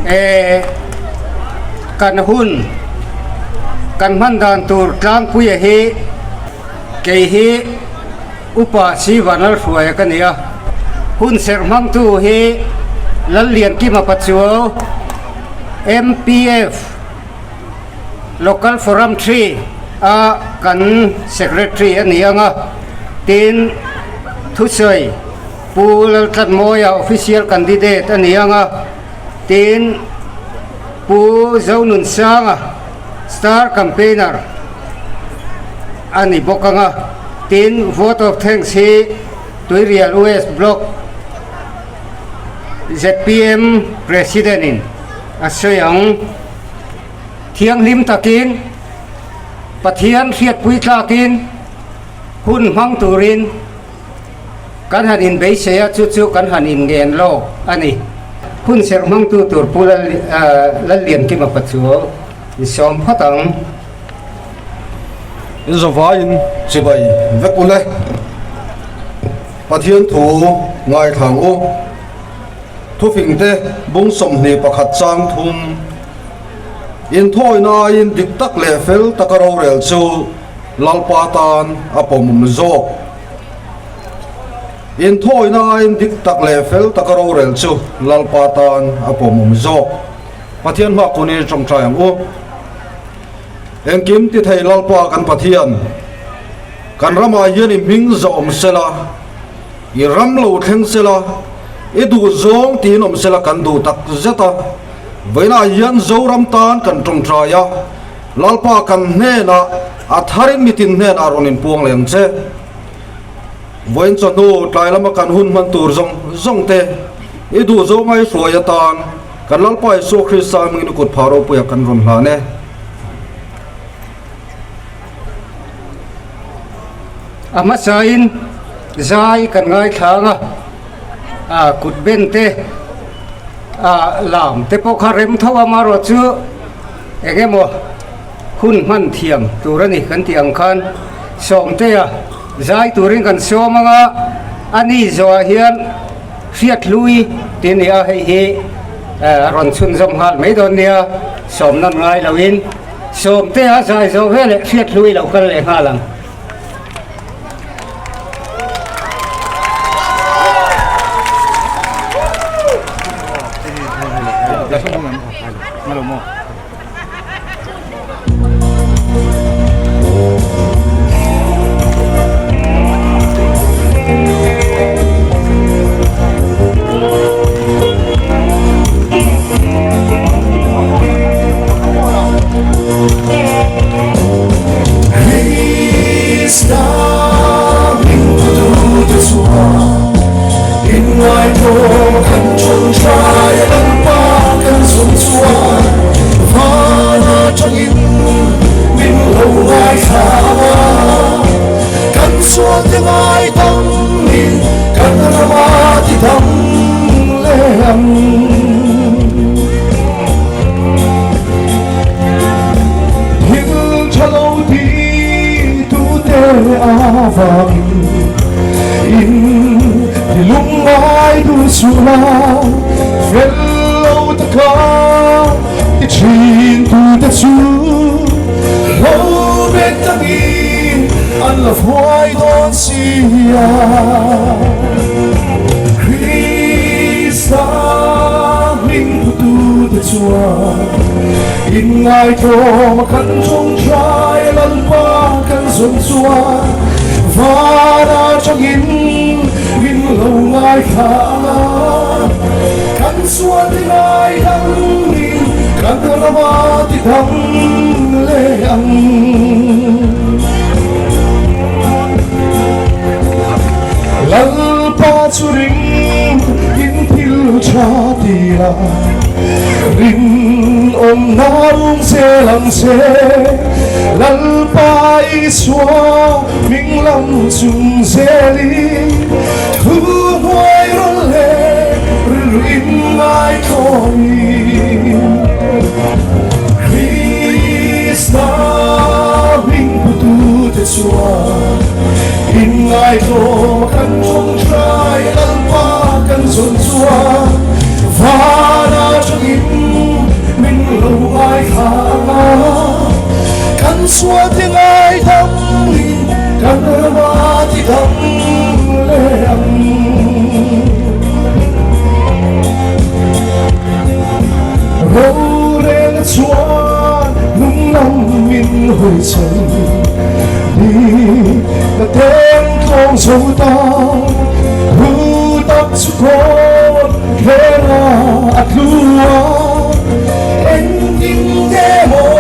Eh kan hun kan hman dan tur tlangpuia hi kei hi Upa Sivanlalhruaia ka ni a, hun serh hmangtu hi Lalliankima Pachuau, MPF, Local Forum Three a kan Secretary a ni ang a, tin thusawi Pu Laltlatmawia Official Candidate a ni ang a, tin Pu Zonunsanga Star Campaigner a ni bawk ang a, tin Vote of Thanks hi Tuirial US Block zpm President in a sawi ang. Thianghlim takin Pathian hriatpui tlakin hun hmang turin Kan han inbeisei a, chu chu kan han inngen lawk a ni. Hun serh hmangtu tur Pu Lalliankima Pachuau i sawm phawt ang. In zavaiin chibai vek u le. Pathian thu ngaithlang u. Thufingte bung 21 chang thum. Inthawina aiin dik tak leh fel taka rorel chu Lalpa tan a pawmawm zawk. Inthawina aiin dik tak leh fel taka rorel chu Lalpa tan a pawmawm zawk. Pathian hma kun i tawngtai ang u. Engkim ti thei Lalpa kan Pathian, kan ramah hian i hming zawh awm sela, i ram lo thleng sela, i duh zawng tiin awm sela kan duh tak zet a. Vawiinah hian Zoram tan kan tawngtai a, Lalpa kan hnenah a tharin mitin hnenah rawn inpuang leh ang che. Vawiin chawhnu tlai lama kan hun hman tur zawng zawng te i duh zawnga i hruai atan kan Lalpa Isua Krista hmingin i kut phah ropuiah kan rawn hlan e. A hmasain zai kan ngaithlang a, a kut ben te a lam te pawh kha rem tho a, amaherawhchu eng emaw hun hman thiam tur a ni kan tih ang khan Sawmtea zai turin kan sawm ang a, a ni zawhah hian Hriathlui tih a ni a, hei hi a rawn chhunzawm nghal mai dawn nia, sawm nan ngai loin Sawmtea zai zawh veleh Hriathlui lo kal leh nghal ang. chhan Ni ka teng tlawng zo ta Thu tak chu kawt kher a a tlu a Engtin nge maw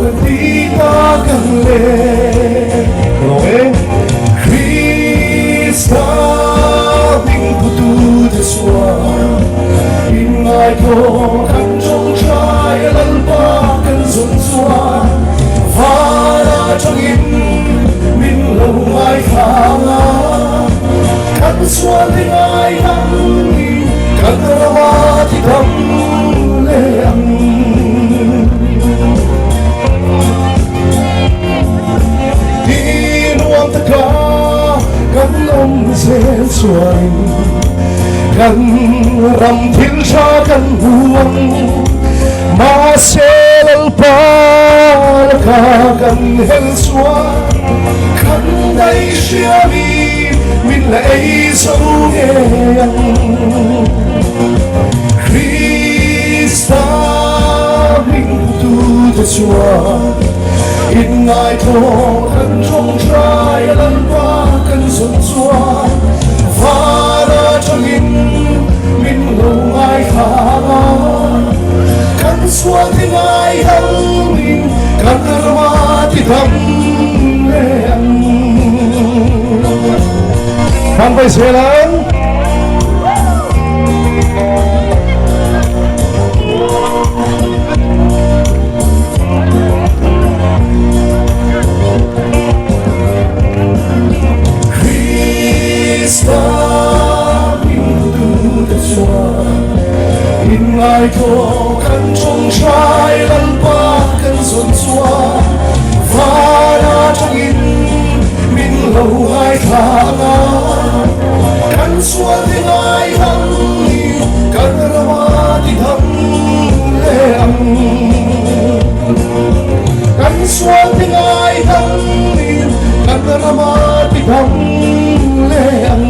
kan ti tak ang le Ka lawm e Krista hming putu te chuan Inngaitawk kan tawngtai a Lalpa kan zawn chuan Van atangin min lo ngaithlang a, kan sual te ngaidangin kan rama ti dam leh ang. Ti nuam taka kan awm zel chuanin kan ram thil tha kan hmu ang. Mahse Lalpa laka kan hel chuan kan daih hriamin min la ei zo ngei ang. Krista hming tute chuan inngaithlawh kan tawngtai a Lalpa kan zawn chuan van atangin min lo ngaithlang a, kan chhuah te ngaihangin kan rama ti dam leh ang. Hampai zel ang. Krista hmingtute chuan inngaitawk kan tawngtai Lalpa kan zawn chuan van atangin min lo ngaithlang a, kan sual te ngaihangin kan rama ti dam leh ang. Kan sual te ngaihangin kan rama ti dam leh ang.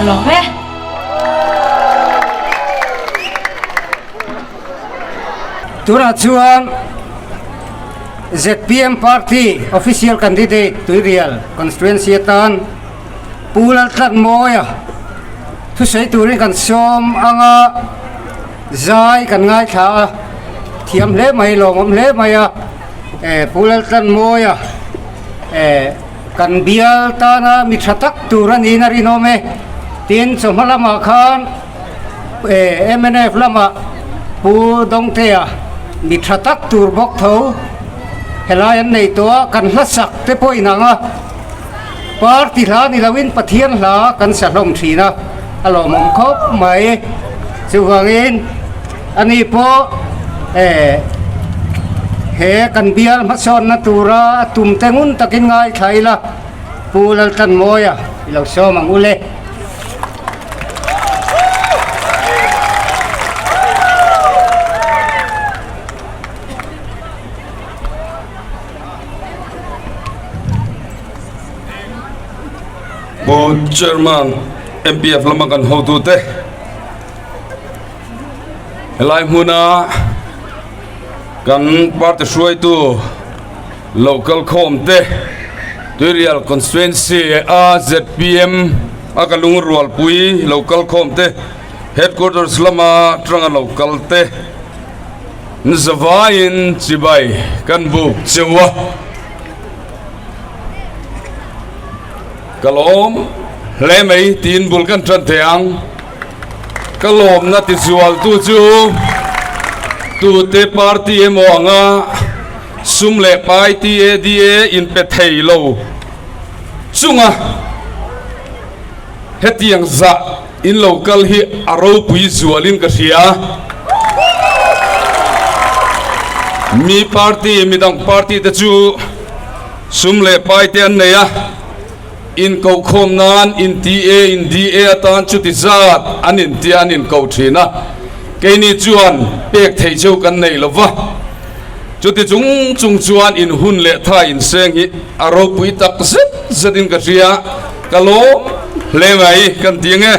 lawm e. Tunah chuan zpm party official candidate Tuirial constituency atan Pu Laltlanmawia thusawi turin kan sawm anga zai kan ngaithla a, thiam hle mai lawmawm hle mai a, Pu Laltlanmawia eh kan bial tana mi tha tak tur a niin a rinawm e, tin chawhma lamah khan eh mnf lamah Pu Dawngtea mi tha tak tur bawk tho helai an nei tawh a, kan hlasak te pawh inang a. Party hla ni loin Pathian hla kan sa hlawm thin a, a lawmawm khawp mai. Chuvangin ani pawh eh he kan bial hmasawnna tura a tum te ngun takin ngaithla ila Pu Laltlanmawia i lo sawm ang u le. Pu Chairman MPF lama kan hotute helai hmuna kan party hruaitu local khawm te Tuirial constituency a zpm a ka lungrualpui local khawm te headquarters lama tanga local te Zavaiin chibai kan buk cheu a, ka lawm hle mai tiin bul kan tan thei ang. Ka lawmna tizualtu chu tute party emaw anga sum leh pai TADA inpe thei lo chunga hetiang zah In lo kal hi a ropui zualin ka hria. Mi party, midang party te chu sum leh pai te an nei a, inkohkhawm nan in TA, in DA atan chuti zat an intia an inkoh thin a, keini chuan pek theih cheu kan nei lo va. Chuti chung chung chuan in hun leh tha inseng hi a ropui tak zet zetin ka hria. Ka lawm hle mai kan ti ange.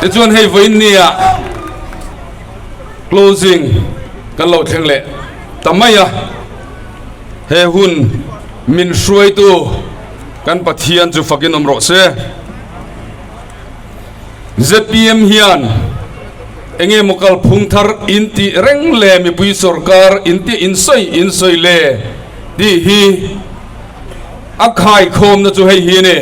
Tichuan hei vawiin nia closing kan lo thleng leh ta mai a, he hun min hruaitu kan Pathian chu fakin awm rawh se. Zpm hian enge maw kalphung thar in tih reng le mipui sorkar in tih in sawi in sawi le tih hi A khaikhawmna chu hei hi a ni,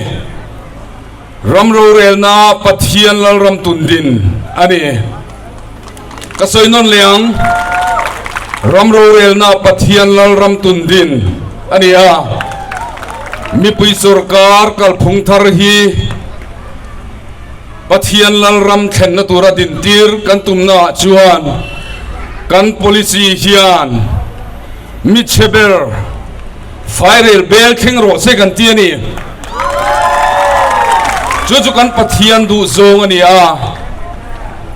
Ram rorelna Pathian Lalram tundin a ni. Ka sawi nawn leh ang, Ram rorelna Pathian Lalram tundin a ni a, mipui sorkar kalphung thar hi Pathian Lalram thlenna tura dintir kan tumnaah chuan kan policy hian mi chhe ber Fairel bel thleng rawh se kan ti a ni. Chu chu kan Pathian duh zawng a ni a,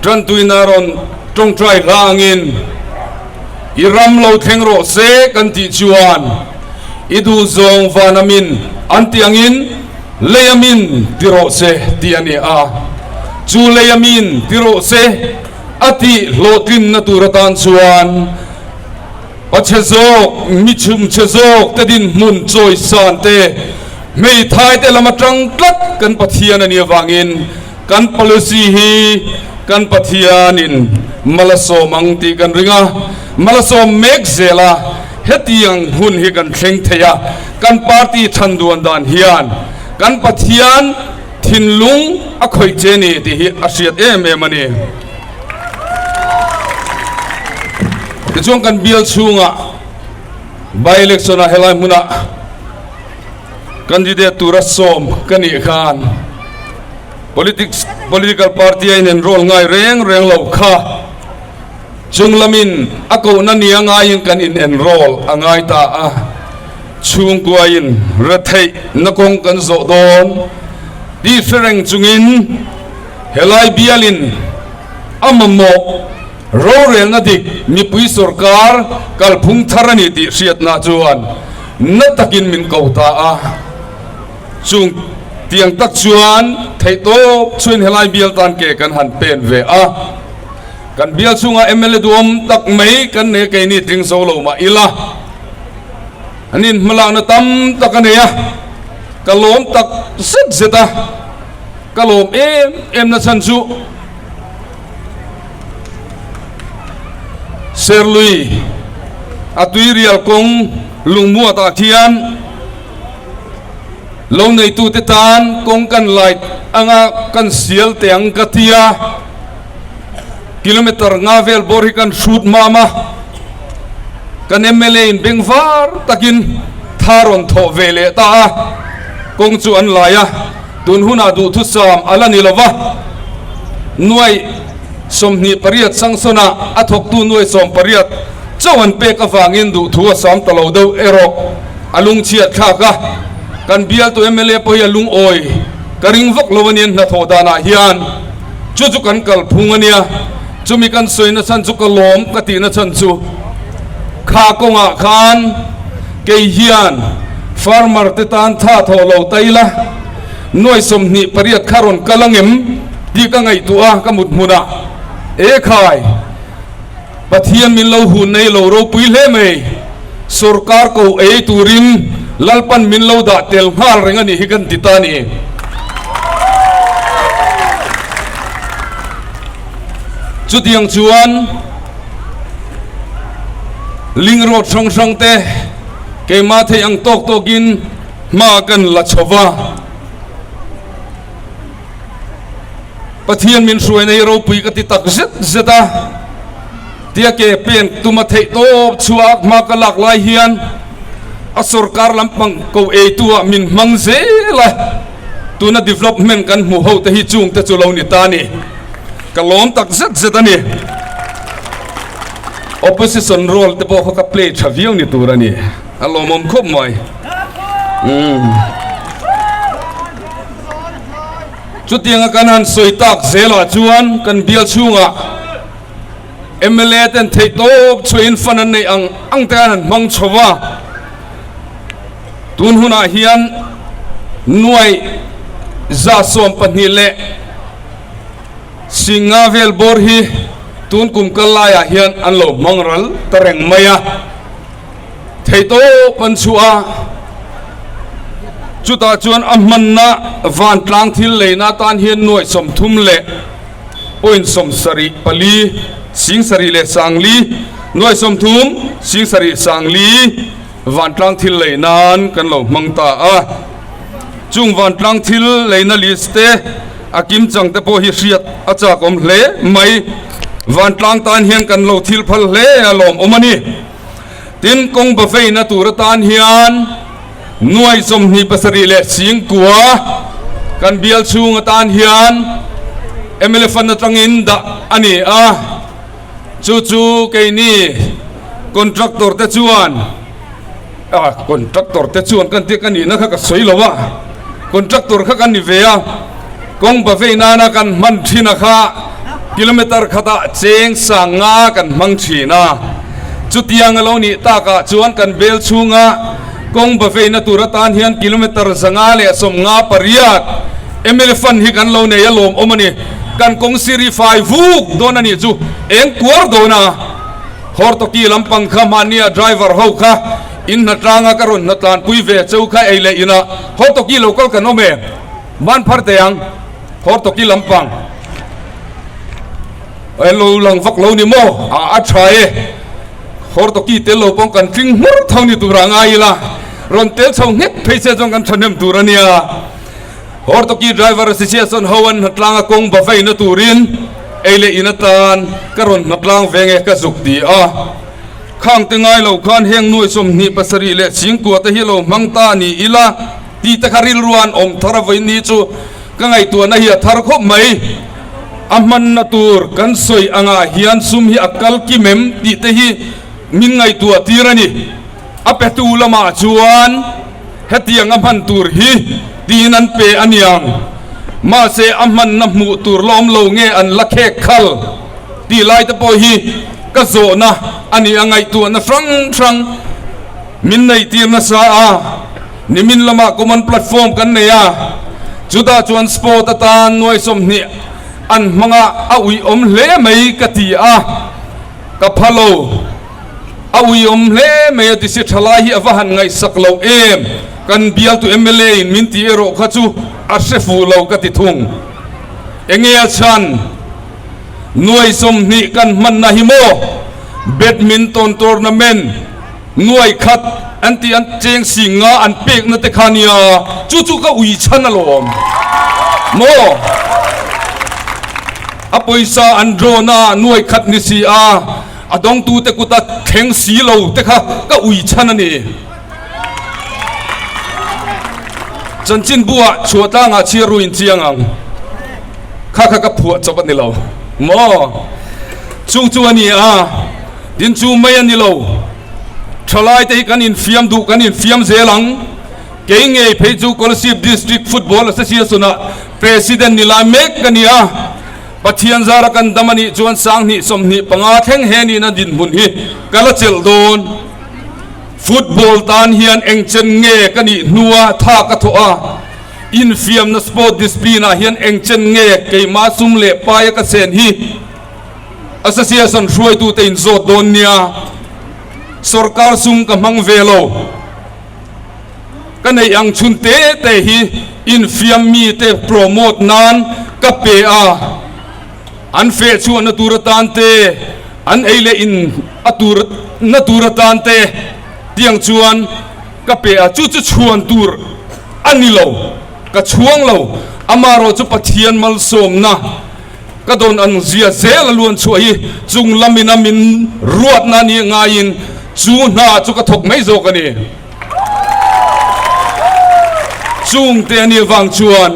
Tantuina rawn tawngtai hla angin i ram lo thleng rawh se kan tih chuan i duh zawng van amin an tih angin lei amin ti rawh se tih a ni a. Chu lei amin ti rawh se a tih hlawhtlinna tur atan chuan Pachhe zawk, mi chhumchhe zawk te dinhmun chawisan te, hmeithai te lam atang tlat kan Pathian a nih avangin kan policy hi kan Pathianin mal a sawm ang tih kan ring a, mal a sawm mek zel a, hetiang hun hi kan thleng thei a, kan party than duan dan hian kan Pathian thinlung a khawih che ni tih hi a hriat em em a ni. Tichuan kan bial chhungah by election ah helai hmunah candidate tura sawm ka nih khan politics political party a in enroll ngai reng reng lo kha chung lamin a kohna nia ngaiin kan in enroll a ngai ta a, chhungkuain retheih na kawng kan zawh dawn tih hre reng chungin Helai bialin a mamawh rorelna dik mipui sorkar kalphung thar a ni tih hriatna chuan na takin min ko ta a. Chung. Tiang tak chuan theihtawp chuin helai bial tan ke kan han pen ve a. Kan bial chhungah mla duhawm tak mai kan nei a, keini tling zo lo mah ila an inhmalakna tam tak a nei a, ka lawm tak zet zet a, ka lawm em em na chhan chu Serlui a tuirial kawng lungmuatah khian lo neitute tan kawng kan light anga kan sial teh ang ka ti a. Kilometer nga vel bawr hi kan hrut mam a, kan mla in beng var takin tha rawn thawh ve leh ta a, kawng chu an lai a, tun hunah duhthusam a la ni lo va, nuai 28 Sangsona a thawktu nuai 18 chauh an pek avangin duhthu a sam ta lo deuh erawh a lungchhiat thlak a, kan bialtu mla pawh hi a lungawi ka ring vak lo a ni an hnathawh danah hian. Chu chu kan kalphung a nia, chumi kan sawina chhan chu ka lawm ka tihna chhan chu kha kawngah khan kei hian farmer te tan tha thawh lo ta ila, nuai 28 kha rawn kal angem tih ka ngaihtuah a ka mut hmunah e khai Pathian min lo hun nei lo ropui hle mai, sorkar ko ei turin Lalpan min lo dah tel nghal reng a nih hi kan ti ta a ni. Chutiang chuan Ling Road hrang hrang te keimah theih ang tawk tawkin hma kan la chho va. Pathian min hruaina hi ropui ka ti tak zet zet a, tia ke pen tuma theih tawp chhuak hma ka lak lai hian a sorkar lampang ko eitu ah min hmang zel a, tuna development kan hmu ho te hi chung te chu lo ni ta a ni, ka lawm tak zet zet a ni. Opposition role te pawh kha ka play tha viau ni tur a ni, a lawmawm khawp mai. Umm. Chutianga kan han sawi tak zelah chuan kan bial chhungah mla ten theih tawp chhuahin fund an neih ang ang te an han hmang chho va, tun hunah hian nuai 12 leh singa vel bawr hi tun kum kal laiah hian an lo hmang ral ta reng mai a. Theihtawp an chhuah a, chutah chuan a hmanna vantlang thil leina atan hian nuaih 30 leh point 74 sing sarih leh sangli, nuaih 30 sing sarih sangli vantlang thil lei nan kan lo hmang ta a. Chung vantlang thil leina list te a kimchang te pawh hi hriat a chakawm hle mai. Vantlang tan hian kan lo thil phal hle a lawmawm a ni. Tin, kawng bafeina tur atan hian nuai 27 leh singkua kan bial chhung atan hian mla fund atangin dah a ni a, chu chu keini contractor te chuan ah contractor te chuan kan tih ka nihna kha ka sawi lo a, contractor kha kan ni ve a, kawng bafei nana kan hman thin a kha kilometer khatah cheng sang nga kan hmang thin a. Chutiang a lo nih takah chuan kan bel chhunga kawng bafeina tur atan hian kilometer 158 mla fund hi kan lo nei a lawmawm a ni. Kan kawng siri fai vuk dawn a nih chu eng kuar dawn a. Hortoki lampang kha hmahnia driver ho kha in hnatlanga ka rawn hnatlanpui ve cheu kha ei leh inah Hortoki lo kal kan awm em? Ban phar teh ang Hortoki lampang. Lo lang vak lo ni maw? A a tha e. Hortoki tel lo pawh kan tling hmur tho ni tur a ngai ila, rawn tel chho nghet phei se chuan kan thahnem tur a nia. Hortoki driver association ho an hnatlang a kawng ba veina turin ei leh in atan ka rawn hnatlang ve nge ka zuk ti a. Khang te ngai lo khan heng nuai 27 leh chingkua te hi lo hmang ta ni ila tih te kha rilruan awm thar a vawiin ni chu ka ngaihtuahna hi a thar khawp mai. A hmanna tur kan sawi angah hian sum hi a kal kim em tih te hi min ngaihtuah tir a ni. A petu lamah chuan hetiang a hman tur hi tiin an pe a niang. Mahse a hmanna hmuh tur la awm lo nge an la khek khal tih lai te pawh hi ka zawhna a ni a, ngaihtuahna hrang hrang min neih tir nasa a. Nimin lamah common platform kan nei a. Chutah chuan sport atan nuai 20 an hmang a, a uiawm hle mai ka ti a, ka pha lo. A uiawm hle mai a ti si, thalai hi a va han ngaihsak lo em? Kan bialtu mla in min ti erawh kha chu a hre fuh lo ka ti thung. Enge a chhan? Nuai 20 kan hmanna hi maw? Badminton tournament nuai khat an tih an cheng sing nga an pekna te kha nia, chu chu ka ui chhan alawm maw? A pawisa an draw na nuai khat ni si a, a dawngtute kuta thleng si lo te kha ka ui chhan a ni. Chanchin buah chhuah tlangah chhiar ru in chiang ang. Kha kha ka phuah chawp a ni lo maw? Chung chu a ni a, tin chu mai a ni lo. Thalai te hi kan infiam duh kan infiam zel ang. Kei ngei phei chu Kolasib District Football Association ah President ni lai mek ka ni a. Pathian zara kan dam a nih chuan 2025 thleng he nihna dinhmun hi ka la chelh dawn. Football tan hian eng chen nge ka nih hnua tha ka thawh a, infiamna sport discipline ah hian eng chen nge keimah sum leh paia ka chen hi Association hruaitute in zawt dawn nia. Sorkar sum ka hmang ve lo. Ka neih ang chhun te te hi infiam mite promote nan ka pe a. An feh chhuahna tur atan te, an ei leh in a tur na tur atan te tiang chuan ka pe a, chu chu chhuan tur a ni lo, ka chhuang lo. Amaherawh chu Pathian malsawmna ka dawn ang zia zel a luan chhuah hi chung lamin a min ruatna a nih ngaiin chu hna chu ka thawk mai zawk a ni. Chungte a nih avang chuan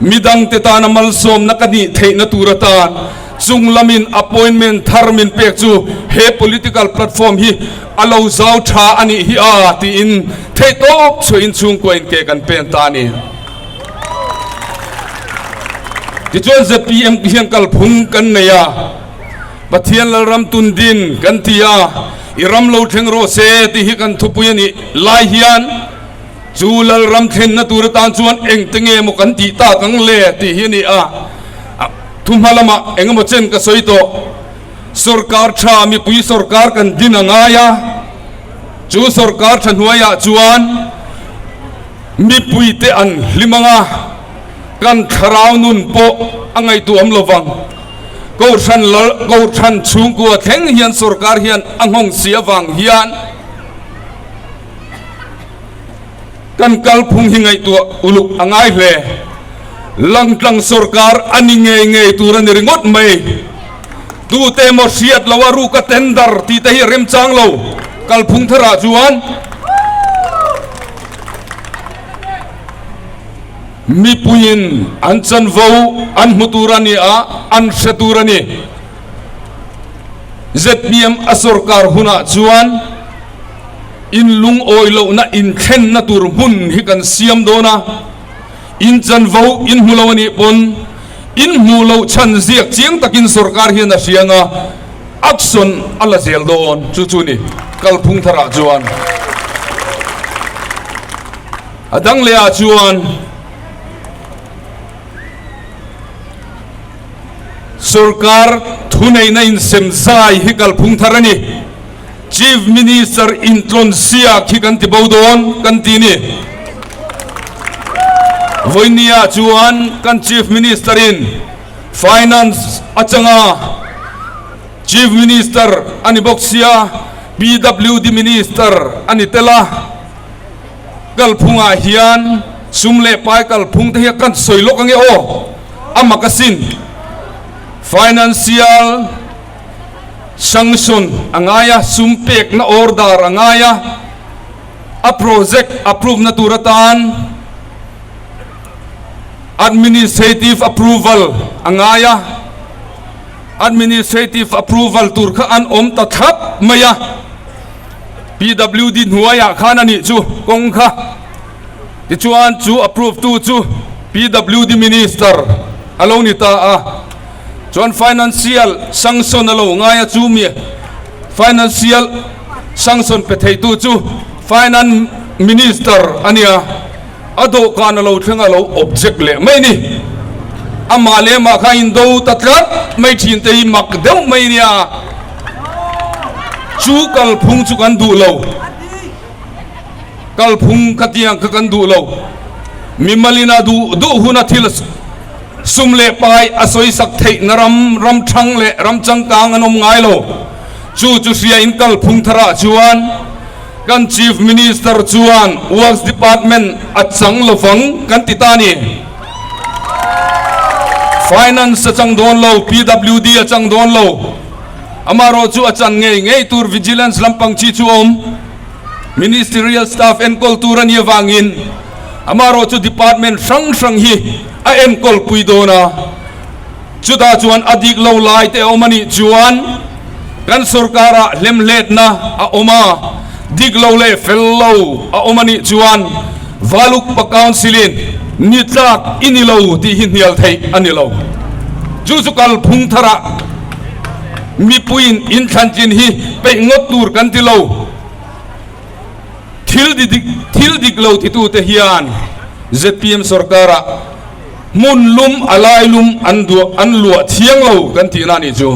Midangte tana malsawmna ka nih theihna tur atan chung lamin appointment thar min pek chu he political platform hi a lo zau tha a nih hi a tiin theihtawp chhuahin chhungkua in ke kan pen ta a ni. Tichuan zpm hian kalphung kan nei a, Pathian Lalram tundin kan ti a, i ram lo thleng rawh se tih hi kan thupui a nih lai hian, Chu Lalram thlenna tur atan chuan engte nge maw kan tih tak ang le tih hi a ni a, thuhma lamah eng emaw chen ka sawi tawh. Sorkar tha mipui sorkar kan din a ngai a, chu sorkar tha hnuaiah chuan mipuite an hlim ang a, kan thlarau nun pawh a ngaihtuah awm lo vang. Kohhran lal kohhran chhungkua thleng hian sorkar hian a nghawng si avang hian, Kan kalphung hi ngaihtuah uluk a ngai hle. Langtlang sorkar a ni ngei ngei tur a ni ringawt mai. Tute emaw hriat lo a ruka tender tih te hi a remchang lo kalphung tharah chuan mipuiin an chanvo an hmu tur a ni a, an hre tur a ni. Zpm a sorkar hunah chuan. In lungawi lohna inthlenna tur hmun hi kan siam dawn a, in chanvo in hmu lo a nih pawn in hmuh loh chhan ziak chiang takin sorkar hian a hriang a, action a la zel dawn chu chu ni kalphung tharah chuan. A dang leh ah chuan sorkar thuneihna insem zai hi kalphung thar a ni. Chief Minister intlawn siak hi kan ti bo dawn kan ti ni. Vawinia chuan kan Chief Minister in Finance atanga Chief Minister a ni bawk sia, PWD Minister a ni tel a. Kalphungah hian sum leh pai kalphung te hi kan sawi lawk ange aw, a mak asin. Financial. Sanction a ngai a, sum pekna order a ngai a, a project approve na tur atan administrative approval a ngai a, administrative approval tur kha an awm ta thlap mai a, PWD hnuaiah khan a nih chu kawng kha, tichuan chu approve tu chu PWD minister a lo ni ta a. Chuan financial sanction a lo ngai a chu mi financial sanction pe theitu chu finance minister a nia. A dawhkan a lo thleng a lo object leh mai ni. Amah leh amah kha indo ta tlat mai thin te hi mak deuh mai nia. Chu kalphung chu kan duh lo. Kalphung khatiang kha kan duh lo. Mimalin a duh duh huna thil sum leh pai a sawisak theihna ram ram thang leh ram changkang an awm ngai lo. Chu chu hriain kalphung tharah chuan kan Chief Minister chuan Works Department a chang lovang kan ti ta a ni. Finance a chang dawn lo, PWD a chang dawn lo. Amaherawh chu a chan ngei ngei tur Vigilance lampang chi chu awm. Ministerial staff enkawl tur a nih avangin amaherawh chu department hrang hrang hi a enkawl pui dawn a. Chutah chuan a dik lo lai te a awm a nih chuan kan sorkarah hlemhletna a awm a, dik lo leh fel lo a awm a nih chuan Valukpa Council-in ni tlak i ni lo tih hi hnial theih a ni lo. Chu chu kalphung tharah mipuiin inthlantlin hi peih ngawt tur kan ti lo. Thil thil dik lo titute hian zpm sorkarah hmun lum a lai lum an duah an luah thiang lo kan tihna a nih chu.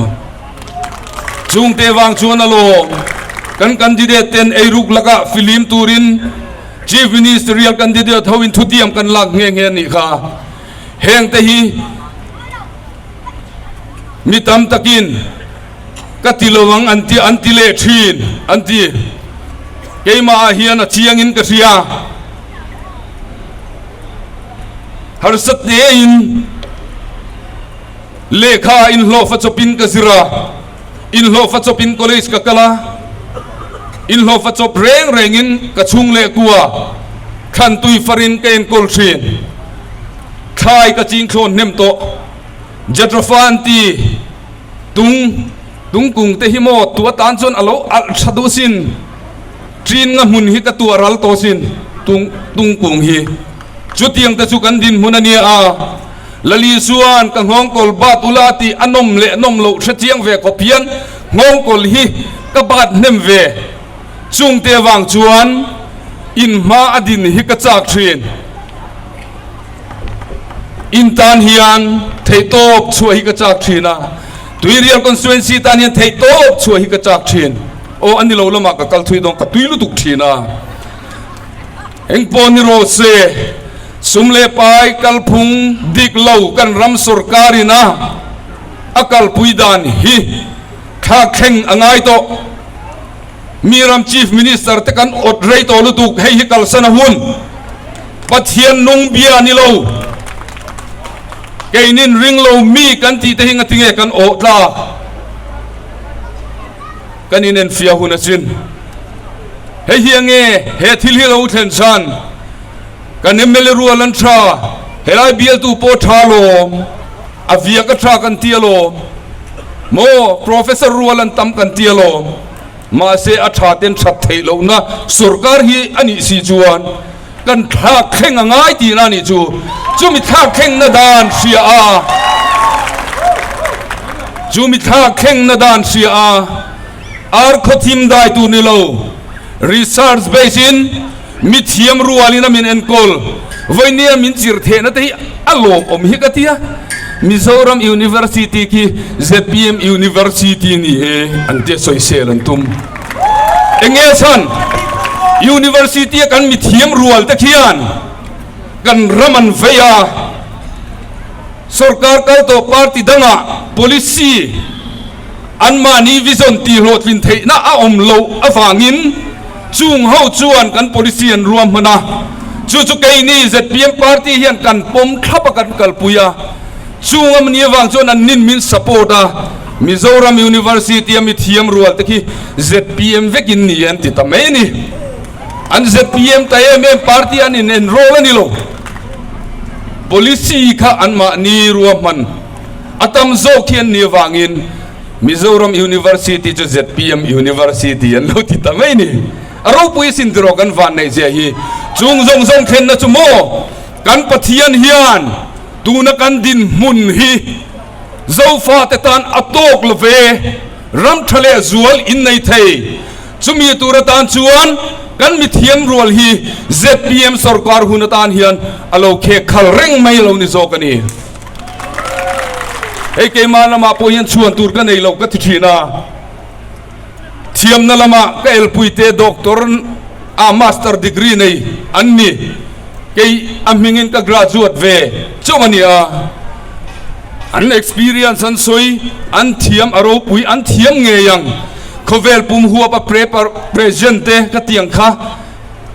Chungte vang chuan alawm kan candidate ten eiruk lakah filim turin Chief Ministerial candidate hoin thutiam kan lak nghe nghe a nih kha. Hengte hi mi tam takin Ka ti lo ang an ti an ti leh thin an ti. Keimah ah hian a chiang in ka hria. Harsat te in lehkha inhlawhfa chawp in ka zir a, inhlawhfa chawp in college ka kal a, inhlawhfa chawp reng reng in ka chhung leh kua thlan tui far in ka enkawl thin. Thlai ka ching thlawn hnem tawh. Jatropha an ti. Tung, tungkung te hi maw tu atan chuan a lo alh tha duh sin. Ṭin nga hmun hi ka tuah ral tawh sin, tung, tungkung hi. Chutiang te chu kan dinhmun a nia a. Lali chuan ka nghawngkawl bat ula tih a nawm leh nawm loh hre chiang ve khawp hian nghawngkawl hi ka bat hnem ve. Chungte avang chuan inhma a din hi ka chak ṭhin. In tan hian theihtawp chhuah hi ka chak thin a, Tuirial constituency tan hian theihtawp chhuah hi ka chak thin. Aw a ni lo lamah ka kal thui dawn ka tui lutuk thin a. Engpawh ni rawh se, sum leh pai kalphung dik lo kan ram sorkar in a a kalpui dan hi thlak thleng a ngai tawh. Mi ram Chief Minister te kan awt rei tawh lutuk, hei hi kalsan a hun. Pathian nung bia a ni lo. Keinin ring lo mi kan tih te hi ngatinge kan awh tlak. Kan inenfiah hun a chin. Hei hi ange he thil hi lo thlen chhan. Kan mla rual an tha, helai bialtu pawh tha lawm, a viak a tha kan ti alawm. Maw Professor rual an tam kan ti alawm. Mahse a tha ten that theih lohna sorkar hi a nih si chuan kan thlak thleng a ngai tihna a nih chu. Chumi thlak thlengna dan hria a, chumi thlak thlengna dan hria a, ar khaw thim dai tur ni lo, research base in mi thiam rualin a min enkawl vawinia min chir thehna te hi a lawmawm hi ka ti a, Mizoram University khi zpm University ni e an tia sawisel an tum. Enge chhan University a kan mi thiam rual te khian kan ram an vei a, sorkar kal tawh party dangah policy anmahni vision tih hlawhtlin theihna a awm loh avangin chung ho chuan kan policy an ruahman a, chu chu keini zpm party hian kan pawm thlap a kan kalpui a, chung a ni avang chuan an nin min support a, Mizoram University a mi thiam rual te khi zpm vekin ni an ti ta mai a ni. An zpm ta em em party an in enroll a ni lo. Policy kha anmahni ruahman. A tam zawk hi an nih avangin Mizoram University chu zpm University an lo ti ta mai ni. A ropui sin tiraw kan van neih zia hi. Chung zawng zawng thlenna chu maw kan Pathian hian tuna kan dinhmun hi Zofate tan a tawk lo ve, ram tha leh zual in nei thei. Chumi tur atan chuan. Kan mithiam rual hi zpm sorkar hun atan hian a lo khek khal reng mai lo ni zawk a ni. Hei keimah lamah pawh hian chhuan tur ka nei lo ka ti thin a. Thiamna lama ka elpuite doctor a master degree nei an ni. Kei a hmingin ka graduate ve chauh a ni a. An experience an sawi, an thiam a ropui, an thiam ngei ang. Khawvel pum huap a prepar present te ka tiang kha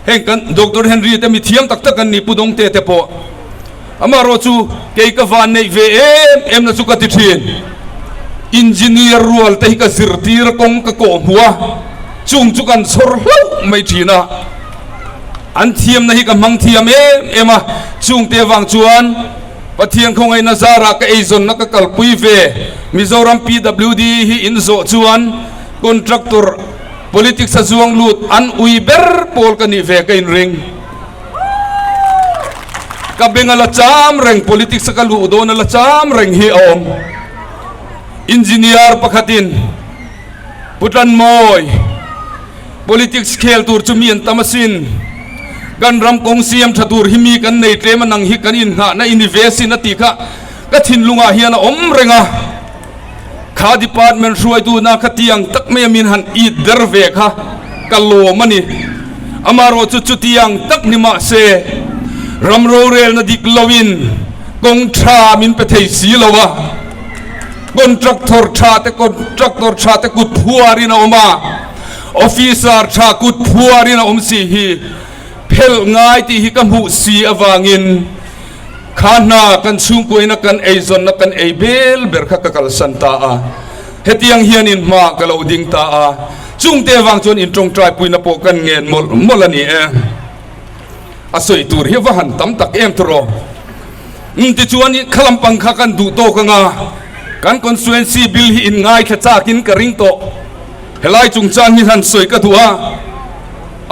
heng kan Doctor Henry te mi thiam tak tak an ni Pu Dawngte te pawh. Amaherawh chu kei ka van neih ve em em na chu ka ti thin. Engineer rual te hi ka zirtir a kawng ka kawh hmu a, chung chu kan chhawr hlauh mai thin a. An thiamna hi ka hmang thiam em em a, chungte avang chuan Pathian khawngaihna zarah ka eizawnna ka kalpui ve. Mizoram PWD hi in zawh chuan contractor politics a zuang lut an ui ber pawl ka nih ve ka inring. Ka beng a la cham reng, politics a ka luh dawn a la cham reng hi a awm. Engineer pakhatin Pu Tlanmawi, politics khel tur chu mi an tam asin. Kan ram kawng siam tha tur hi mi kan nei tlem a nang hi kan inngahna i ni ve asin a tih kha ka thinlungah hian a awm reng a. Kha department hruaitu na kha tiang tak mai a min han it der ve kha ka lawm a ni. Amaherawh chu chutiang tak ni mah se ram rorelna dik loin kawng tha min pe thei si lo a, contractor tha te contractor tha te kut phuarin a awm a, officer tha kut phuarin a awm si hi phelh ngai tih hi ka hmuh si avangin Kha hna kan chhungkuaina kan eizawnna kan ei bel ber kha ka kalsan ta a, hetiang hianin hma ka lo ding ta a, chungte avang chuan in tawngtai puina pawh kan ngen mawlh mawlh a ni e. A sawi tur hi va han tam tak em tawh. Umm tichuan kha lampang kha kan duh tawk anga kan constituency bill hi in ngaithla chakin ka ring tawh. Helai chungchang hi han sawi ka duh a.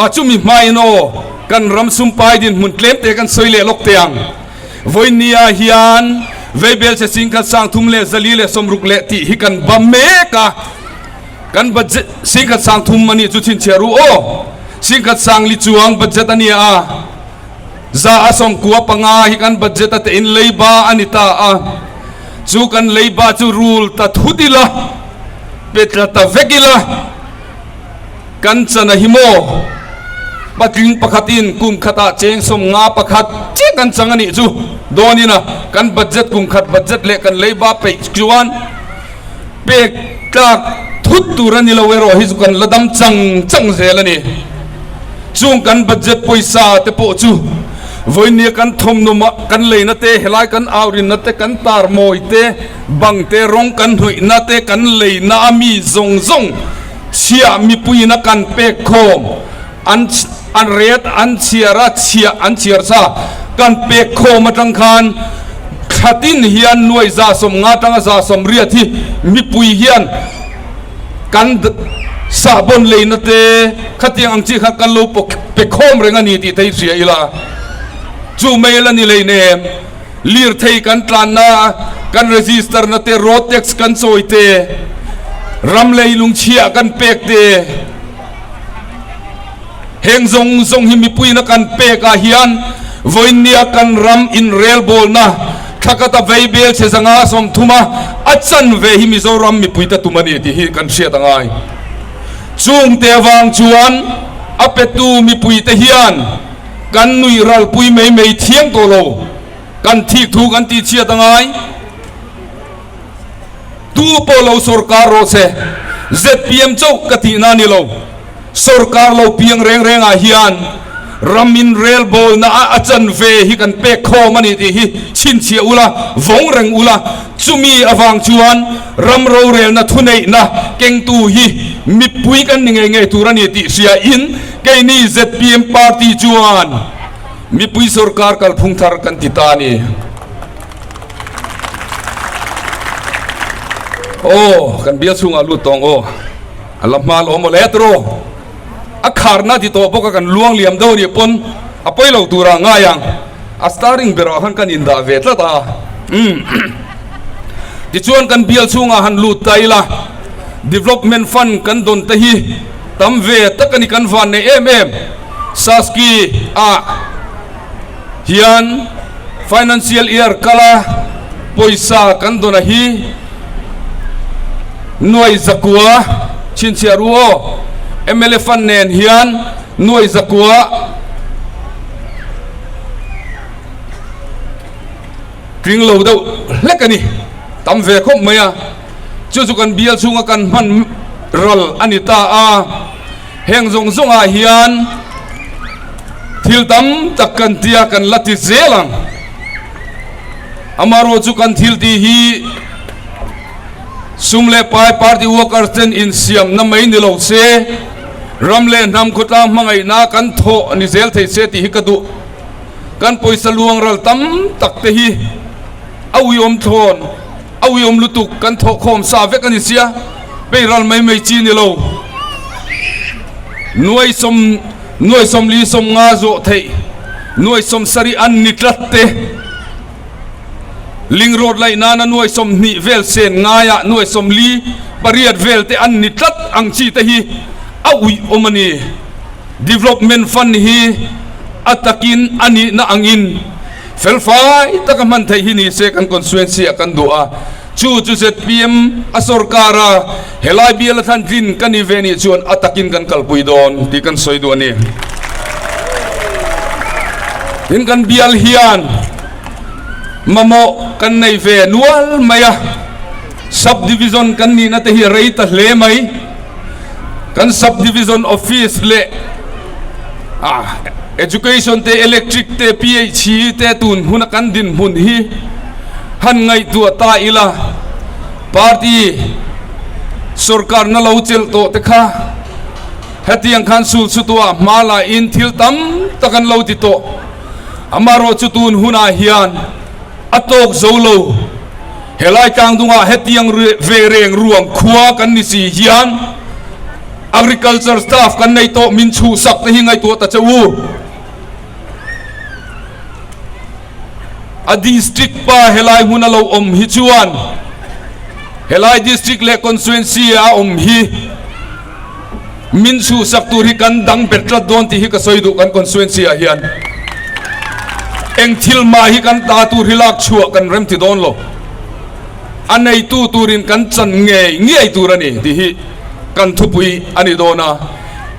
A chumi hmain aw, kan ram sumpai dinhmun tlemte kan sawi leh lawk teh ang. Vawinia hian Veibelchhe singkhat 30 leh 4 leh 60 leh tih hi kan ba mek a. Kan budget singkhat 30 a nih chu chhinchhiah ru aw. Singkhat 40 chuang budget a ni a. 95% hi kan budget a tein leiba a ni ta a. Chu kan leiba chu rul ta thut ila, pe tla ta vek ila. Kan chan a hi maw? Patling pakhatin kum khatah cheng 51 chiah kan chang a nih chu dawnin a kan budget kum khat budget leh kan leiba peih chuan pek tlak thut tur a ni lo erawh hi chu kan la dam chang chang zel a ni. Chung kan budget pawisa te pawh chu vawinia kan thawmhnawmah kan leina te, helai kan aurinna te, kan tarmawi te, bang te, rawng kan hnawihna te, kan leina a mi zawng zawng Chhiah mipuiin a kan pek khawm an an ret an chhiar a chhiah an chhiar sa kan pek khawm atang khan thlatin hian nuai 150 atanga 180 hi mipui hian kan sahbawn leina te khatiang ang chi kha kan lo pe khawm reng a ni tih te hi hria ila chu mai la ni lei nem Lirthei kan tlanna, kan register na te, road tax kan chawi te, ram leilung chhiah kan pek te, heng zawng zawng hi mipuiin a kan pek ah hian vawinia kan ram inrelbawlna thlakata vei bel chhe 130 a a chanve hi Mizoram mipuite tum a ni tih hi kan hriat a ngai. Chungte avang chuan a petu mipuite hian Kan nuih ralpui mai mai thiang tawh lo, kan thik thu kan tih chhiat a ngai. Tu pawh lo sorkar rawh se, zpm chauh ka tihna a ni lo. Sorkar lo piang reng rengah hian ram in relbawlna a a chanve hi kan pek khawm a ni tih hi chhinchhiah ula, vawng reng ula, chumi avang chuan ram rorelna thuneihna kengtu hi mipui kan ni ngei ngei tur a ni tih hriain, Keini zpm party chuan mipui sorkar kalphung thar kan ti ta a ni. Aw, kan bial chhungah lut tawng aw, a la hma lawm aw le tawh. A kharna ti tawh bawk a kan luang liam deuh a nih pawn a pawi lo turah ngai ang. A starring berah khan kan indah ve tlat a. Umm. Tichuan kan bial chhungah han lut ta ila, Development Fund kan dawn te hi, Tam ve tak a ni kan van nei em em. Saski ah hian financial year kala pawisa kan dawn a hi nuai zakua chhinchhiah ru aw mla fund nen hian nuai zakua tling lo deuh hlek a ni tam ve khawp mai a chu chu kan bial chhunga kan hman ral a ni ta a. Heng zawng zawngah hian thil tam tak kan tia kan la ti zel ang. Amaherawh chu kan thil tih hi sum leh pai party workers ten insiamna mai ni lo se, ram leh hnam khawtlang hmangaihna kan thawh ni zel thei se tih hi ka duh. Kan pawisa luang ral tam tak te hi a uiawm thlawn. A uiawm lutuk kan thawhkhawm sa vek a ni sia, pei ral mai mai chi ni lo. Nuai sawm, nuai sawmli sawmnga zawh theih, nuai sawmsarih an ni tlat te. Ling road laih nana nuai 20 vel sen ngaiah nuai 40 pariat vel te an ni tlat ang chi te hi a uiawm a ni. Development Fund hi a takin a nihna angin Felfai taka hman theih hi ni se kan constituency ah kan duh a, chu chu zpm a sorkar a, helai bial a thlan tlin ka ni ve nih chuan a takin kan kalpui dawn tih kan sawi duh a ni. Tin kan bial hian mamawh kan nei ve nual mai a, sub division kan nihna te hi a rei ta hle mai. Kan sub division office leh education te electric te phe te tun huna kan dinhmun hi han ngaihtuah ta ila party sorkar na lo chelh tawh te kha hetiang khan sul chu tuah hma la in thil tam tak an lo ti tawh amaherawh chu tun hunah hian a tawk zo lo. Helai tlangdungah hetiang ve reng ruang khua kan ni si hian Agriculture staff kan nei tawh min chhuhsak te hi ngaihtuah ta che u. A district pa helai hmun a lo awm hi chuan helai district leh constituency a awm hi min chhuhsak tur hi kan dang bet tlat dawn tih hi ka sawi duh kan constituency ah hian eng thil mah hi kan ta tur hi lak chhuah kan rem ti dawn lo a neitu turin kan chan ngei ngei tur a ni tih hi kan thupui a ni dawn a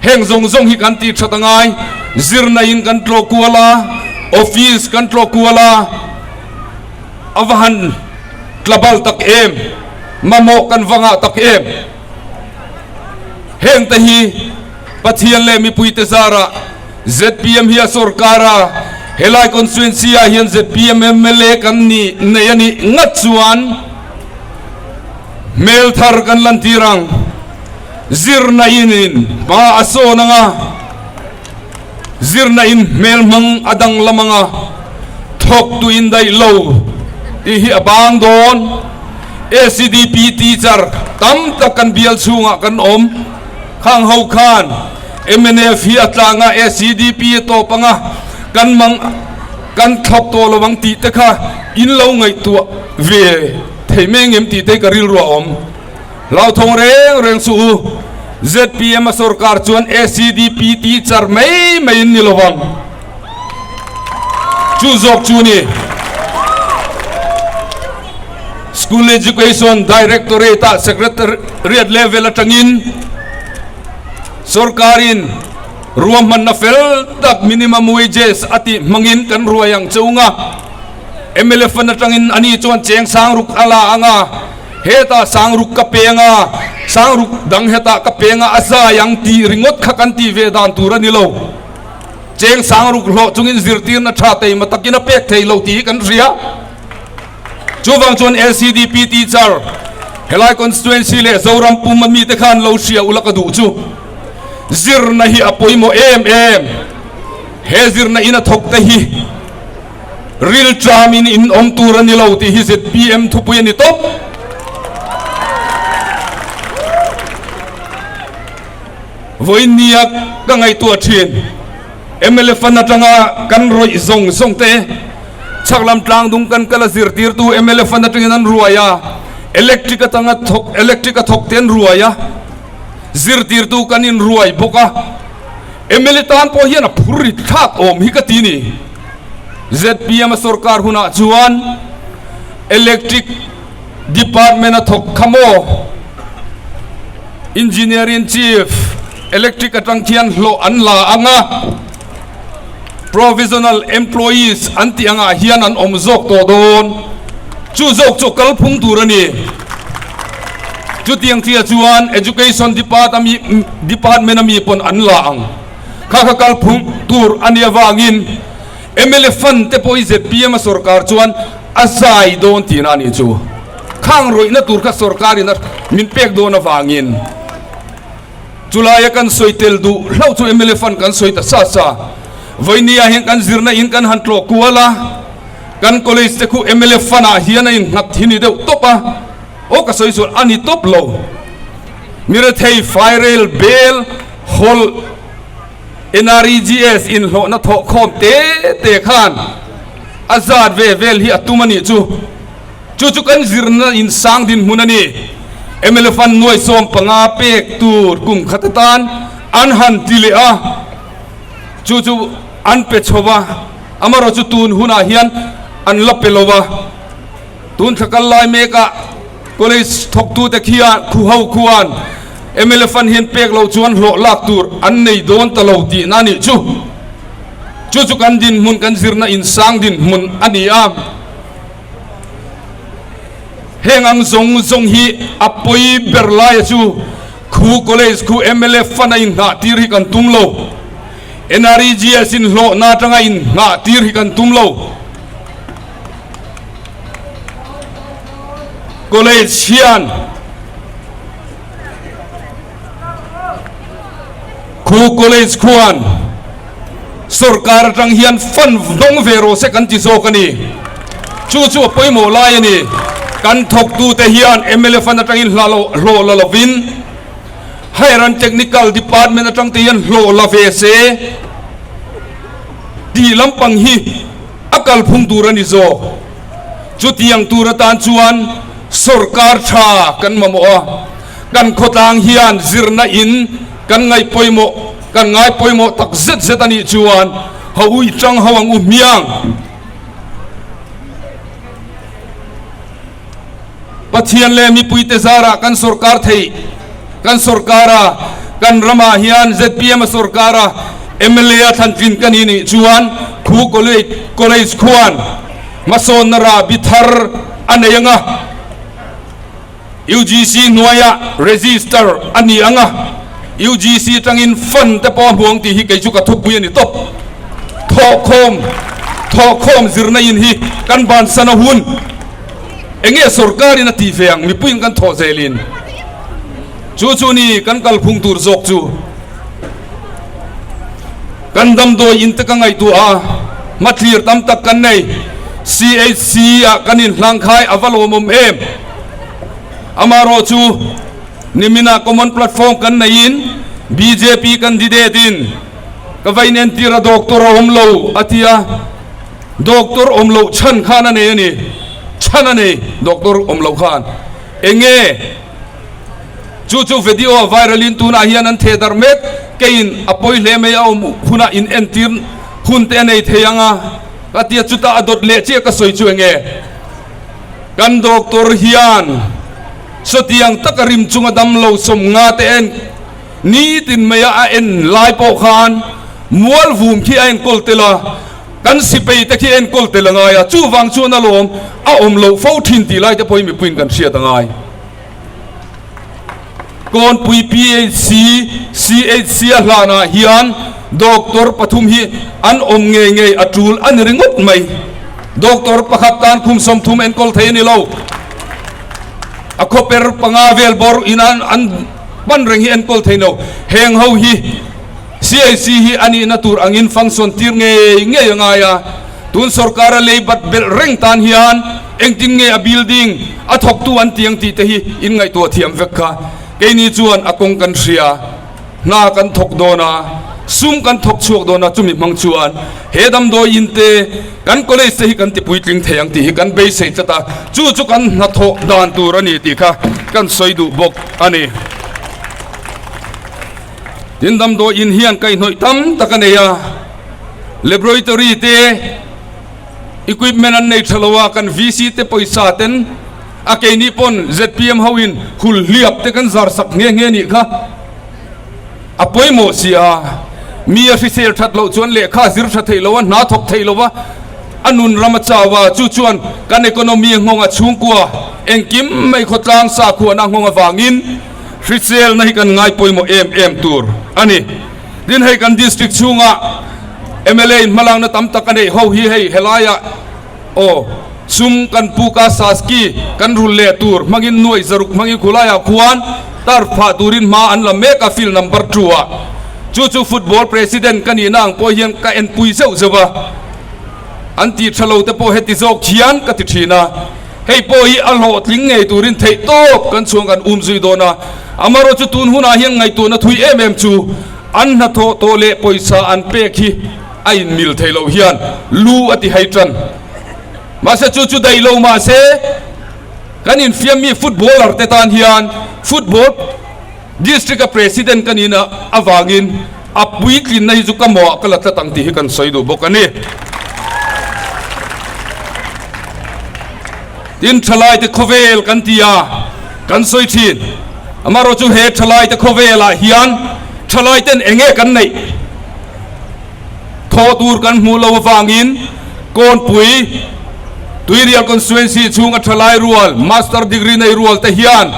heng zawng zawng hi kan tih that angai zirna in kan tlawh kual a office kan tlawh kual a a va han tlabal tak em mamawh kan va ngah tak em. Heng te hi Pathian leh mipuite zarah zpm hi a sorkar a, helai constituency ah hian zpm mla kan ni nei a nih ngat chuan hmel thar kan lantir ang. Zirna in in hma a sawn ang a, zirna in hmel hmang a danglam ang a, thawktu in daih lo tih hi a bang dawn. ACDP teacher tam tak kan bial chhungah kan awm. Khang ho khan mnf hi a tlang a, ACDP a tawp ang a, kan mang kan thlawk tawh lo ang tih te kha in lo ngaihtuah ve thei mai ang em tih te hi ka rilru a awm. Hlauthawng reng reng suh u, zpm a sorkar chuan ACDP teacher mai mai in ni lo vang. Chu zawk chu ni. School Education Directorate ah Secretariat level atangin sorkarin ruahmanna fel tak minimum wages a tih hmangin kan ruai ang che ung a. Mla fund atangin ani chuan cheng sangruk a la ang a, hetah sangruk ka peng a, sangruk dang hetah ka peng a, a zai ang tih ringawt kha kan tih ve dan tur a ni lo. Cheng sangruk hlawh chungin zirtirna tha teima takin a pek thei lo tih hi kan hria. Chuvang chuan LCDP teacher helai constituency leh Zoram pum a mite khan lo hria ula ka duh chu zirna hi a pawimawh em em. He zirna in a thawk te hi ril tram in in awm tur a ni lo tih hi zpm thupui a ni tawp. Vawiin nia ka ngaihtuah thin. Mla fund atanga kan rawih zawng zawng te, chhak lam tlang dung kan kal a zirtirtu mla fund atangin an ruai a, electric atanga thawk electric a thawk te an ruai a, zirtirtu kan inruai bawk a. Mla tan pawh hian a phur rit thlak awm hi ka ti ni. Zpm a sorkar hunah chuan Electric Department a thawk kha maw? Engineer in Chief Electric atang khian hlawh an la ang a, Provisional Employees an tih angah hian an awm zawk tawh dawn. Chu zawk chu kalphung tur a ni. Chutiang chiah chuan Education Department ami pawn an la ang. Kha kha kalphung tur a nih avangin mla fund te pawh hi zpm a sorkar chuan a zai dawn tihna a nih chu. Khang rawihna tur kha sorkarin a min pek dawn avangin chulaia kan sawi tel duh hlauh chu mla fund kan sawi ta sa sa. Vawinia hian kan zirna in kan han tlawh kual a, kan college te khu mla fund ah hian a innghat hi ni deuh tawp a, aw ka sawi sual a ni tawp lo. Mirethei fairel bel hawlh NREGS inhlawhna thawh khawm te te khan a zat ve vel hi a tum a nih chu. Chu chu kan zirna in sang dinhmun a ni. Mla Fund nuai 15 pek tur kum khat atan an han ti leh a, chu chu an pe chho va, amaherawhchu chu tun hunah hian an la pe lo va. Tun thla kal lai mekah College thawktute khian khuho khuan mla Fund hian pek loh chuan hlawh lak tur an nei dawn ta lo tihna a nih chu. Chu chu kan dinhmun kan zirna insang dinhmun a ni a. Heng ang zawng zawng hi a pawi ber laia chu khu college khu mla Fund a inhnah tir hi kan tum lo. NREGS inhlawhna atanga inhnah tir hi kan tum lo. College hian khu college khuan sorkar atang hian fund hnawng ve rawh se kan ti zawk a ni. Chu chu a pawimawh lai a ni. Kan thawktute hian mla fund atangin hla lo hlawh la lovin Higher and Technical Department atang te hian hlawh la ve se tih lampang hi A kalphung tur a ni zawk. Chutiang tur atan chuan sorkar tha kan mamawh a, kan khawtlang hian zirna in kan ngaih pawimawh, kan ngai pawimawh tak zet zet a nih chuan ho ui tang ho ang u hmiang. Pathian leh mipuite zarah kan sorkar theih, kan sorkar a, kan ramah hian zpm a sorkar a, mla a thlantlin ka ni nih chuan khu college college khuan hmasawnna rahbi thar a nei ang a, UGC hnuaiah register a ni ang a, UGC tangin fund te pawh a hmu ang tih hi kei chu ka thupui a ni tawp. Thawhkhawm thawhkhawm zirna in hi kan bansan a hun. Enge sorkar in a tih ve ang mipui in kan thawh zel in. Chu chu ni kan kalphung tur zawk chu. Kan damdawi in te ka ngaihtuah a, hmathlir tam tak kan nei. CHC ah kan inhlangkhai a va lawmawm em. Amaherawh chu nimina common platform kan neiin bjp candidate in ka va inentir a doctor a awm lo a ti a, doctor awm loh chhan khan a nei a ni, chhan a nei doctor awm loh khan enge chu chu video a viral in tunah hian an theh darh mek, keiin a pawi hle mai a awm hunah inentir hun te a nei thei ang a ka ti a, chutah a dawt leh chiah ka sawi chu enge. Kan doctor hian sawtiang taka rim chunga damlo sawmnga te en nitin maia a en lai pawh khan mual vum khi a enkawl tel a, kan sipei te khi enkawl tel a ngai a, chuvang chuan alawm a awm loh fo thin tih lai te pawhin mipuiin kan hriat a ngai. Kawnpui PHC, CHC a hlanah hian doctor pathum hi an awm ngei ngei a tul a ni ringawt mai. Doctor pakhat tan khum 30 enkawl thei a ni lo. A khawper panga vel bawr in an pan reng hi enkawl thei lo. Heng ho hi CHC hi a nihna tur angin function tir ngei ngei a ngai a. Tun sorkara lei bat belh reng tan hian engtin nge a building a thawktu an tiang tih te hi in ngaihtuah thiam vek kha. Keini chuan a kawng kan hria, hna kan thawk dawn a, sum kan thawk chhuak dawn a, chumi hmang chuan he damdawi in te, kan college te hi kan ti puitling thei ang tih hi kan beisei tlat a, chu chu kan hnathawh dan tur a ni tih kha kan sawi duh bawk a ni. Tin damdawi in hian kaihhnawih tam tak a nei a, laboratory te equipment an nei tha lo a, kan VC te pawisa ten a keini pawn zpm ho in hul hliap te kan zar sak nghe nghe nih kha a pawimawh si a, mi a hrisel that loh chuan lehkha zir tha thei lo a, hna thawk thei lo a, a nun ram a chau a, chu chuan kan economy a nghawng a, chhungkua engkim mai khawtlang sakhuana a nghawng avangin Hriselna hi kan ngai pawimawh em em tur a ni. Tin hei kan district chhunga mla in hmalakna tam tak a neih ho hi hei helaiah aw sum kan puk a Saski kan rul leh tur hmangin nuaih zaruk hmangin khulaiah khuan turf phah turin hma an la mek a field number two ah. Chu chu football president ka nihna ang pawh hian ka enpui zeuh zeuh a. An tih tha lo te pawh heti zawk hian ka ti thin a. Hei pawh hi a hlawhtling ngei turin theih tawp kan chhuang kan um zui dawn a, amarawh chu tun hunah hian ngaihtuahna thui em em chu an hnathawh tawh leh pawisa an pek hi a inmil thei loh hian lu a ti hai tan. Mahse chu chu daih lo mahse kan infiammi footballer te tan hian football district a president ka nihna avangin a puitlinna hi chu ka mawhah ka la tlat ang tih hi kan sawi duh bawk a ni. Tin, thalaite khawvel kan ti a, kan sawi thin. Amaherawhchu he thalaite khawvelah hian thalaiten eng nge kan neih? Thawh tur kan hmuh lo avangin Kawnpui Tuirial Constituency chhunga thalai rual, Master degree nei rual te hian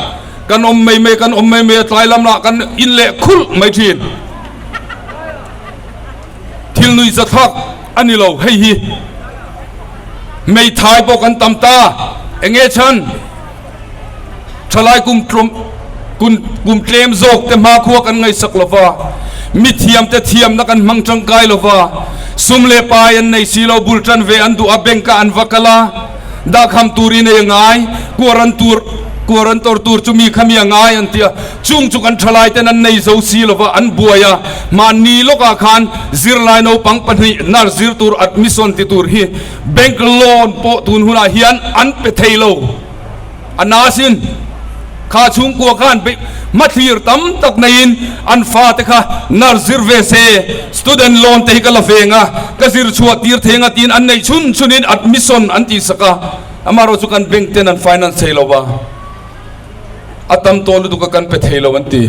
Kan awm mai mai, kan awm mai mai a, tlai lam lah kan in leh khulh mai thin. Thil nui zathlak a ni lo hei hi. Hmeithai pawh kan tam ta, eng nge chhan? Thalai kum tlawm kum kum tlem zawk te hmakhua kan ngaihsak lo va, mithiam te thiamna kan hmang tangkai lo va, sum leh pai an nei si lo, bul tan ve an duh a, bank ah an va kal a. Dahkham tur i nei a ngai, kuaran tur kuaran tawr tur chu mi kha mi a ngai an ti a, chung chu kan thalai ten an nei zo si lova an buai a, mahni lawkah khan zirlai naupang pahnih nurse zir tur admission ti tur hi bank loan pawh tun hunah hian an pe thei lo a nasin. Kha chhungkua khan hmathlir tam tak neiin an fate kha nurse zir ve se, student loan te hi ka la veng a, ka zir chhuah tir thei anga tiin an neih chhun chhunin admission an tihsak a, amaherawhchu kan bank ten an finance thei lo va, a tam tawh lutuk a kan pe thei lo an ti.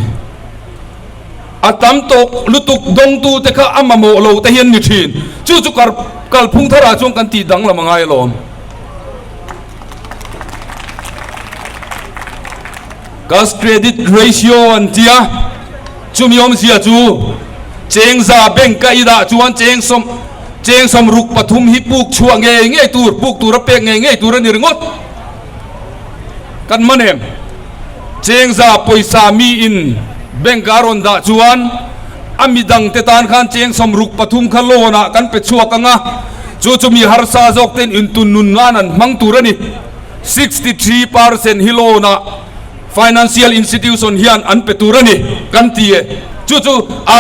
A tam tawk lutuk dawngtu te kha a mamawh lo te hi an ni thin. Chu chu kalphung tharah chuan kan tih danglam a ngai alawm. Cash credit ratio an ti a, chumi awmzia chu chengza bank a i dah chuan cheng sawm cheng sawmruk pathum hi puk chhuah ngei ngei tur, puk tura pek ngei ngei tur a ni ringawt. Kan man em? Chengza pawisa mi in bank a rawn dah chuan a midang te tan khan cheng 63 kha loan ah kan pe chhuak ang a, chu chu mi harsa zawk ten intun nun nan an hmang tur a ni. 63% hi loan ah financial institution hian an pe tur a ni kan ti e. Chu chu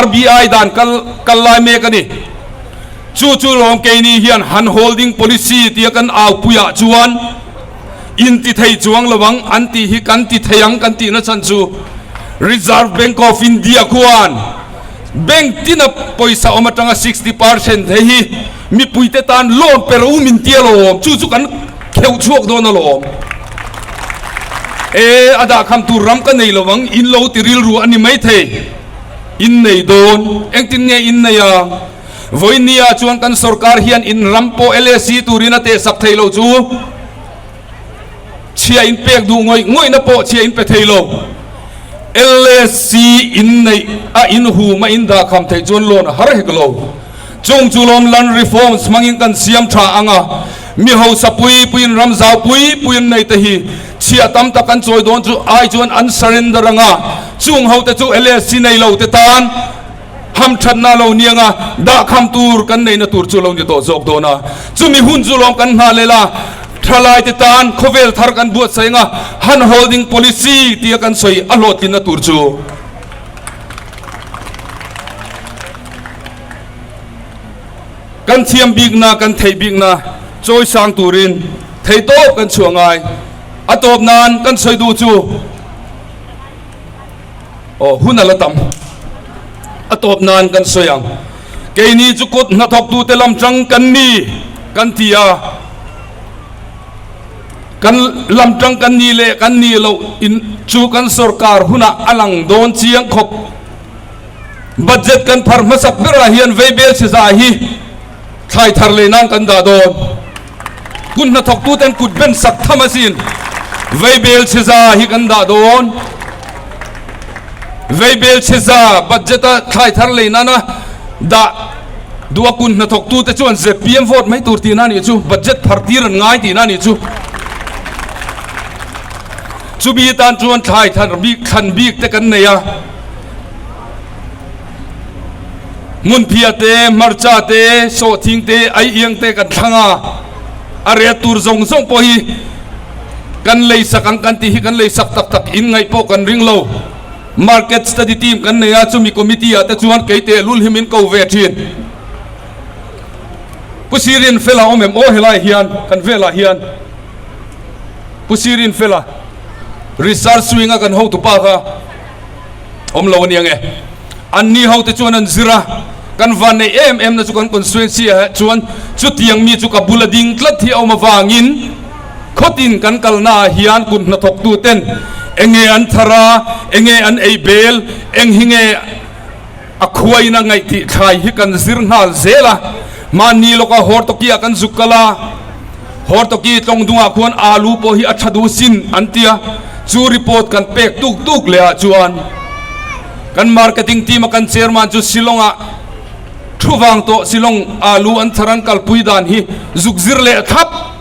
RBI dan kal kal lai mek a ni. Chu chu lawm keini hian han holding policy tia kan aupuiah chuan in ti thei chuang lo ang an tih hi kan ti thei ang kan tihna chhan chu Reserve Bank of India khuan bank tina pawisa awm atanga 60% hei hi mipuite tan loan pe ro min ti alawm chu chu kan kheuh chhuak dawn alawm. E a dahkham tur ram ka nei lo ang in lo ti rilru a ni maithei in nei dawn engtin nge in nei ang. Vawinia chuan kan sorkar hian in ram pawh LAC turin a tehsak thei lo chu chhia in pek duh ngawih ngawihna pawh chhia in pe thei lo. LAC in neih a in hum a in dahkham theih chuan loan a har hek lo. Chung chu lawm land reforms hmangin kan siam tha ang a, mi hausa pui puiin ram zau pui puiin nei te hi chhia tam tak an chawi dawn chu ai chuan an surrender ang a, chung ho te chu LAC nei lo te tan Hamthatna lo niang a, dahkham tur kan neihna tur chu lo ni tawh zawk dawn a. Chumi hun chu lawm kan nghah lel a, thalaite tan khawvel thar kan buatsaih ang a, hand holding policy tia kan sawi a hlawhtlinna tur chu. Kan thiam bikna, kan theih bikna chawi sang turin theihtawp kan chhuah ngai. A tawp nan kan sawi duh chu. Aw hun a la tam. tawp nan kan sawi ang. Keini chu kut hnathawktute lam tang kan ni kan ti a, kan lam tang kan ni leh kan ni loh in chu kan sorkar hunah a lang dawn chiang khawp. Budget kan phar hmasak berah hian veibel chhiza hi thlai thar leh nan kan dah dawn. Kut hnathawktuten kut ben sak tham asin veibel chhiza hi kan dah dawn. Veibel chhiza budget a thlai thar lei nana dah duh a kut hnathawktute chuan zpm vote mai tur tihna a nih chu, budget phar tir an ngai tihna a nih chu. Chumi tan chuan thlai thar bik thlan bik te kan nei a. Hmunphia te, hmarcha te, sawhthing te, aiiang te kan thlang a, a ret tur zawng zawng pawh hi kan lei sak ang kan tih hi kan lei sak tak tak in ngaih pawh kan ring lo. Market study team kan nei a, chumi committee ah te chuan kei tehlul hi min ko ve thin. Pu Sirin Fela awm em aw helai hian kan velah hian Pu Sirin Fela research wing a kan hotupa kha. Awm lo a ni ang e. An ni ho te chuan an zir a, kan van neih em em na chu kan constituency ah chuan chutiang mi chu ka bula ding tlat hi a awm avangin khawtin kan kalna ah hian kut hnathawk tu ten enge an thar a, enge an ei bel, eng hi nge a khuain a ngaih tih thlai hi kan zir nghal zel a. Mahni lawka Hortoki ah kan zuk kal a, Hortoki tlawng dungah khuan alu pawh hi a tha duh sin an ti a, chu report kan pek tuk tuk leh ah chuan kan marketing team a kan chairman chu Shillong ah thu vang tawh Shillong alu an thar an kalpui dan hi zuk zir leh thlap.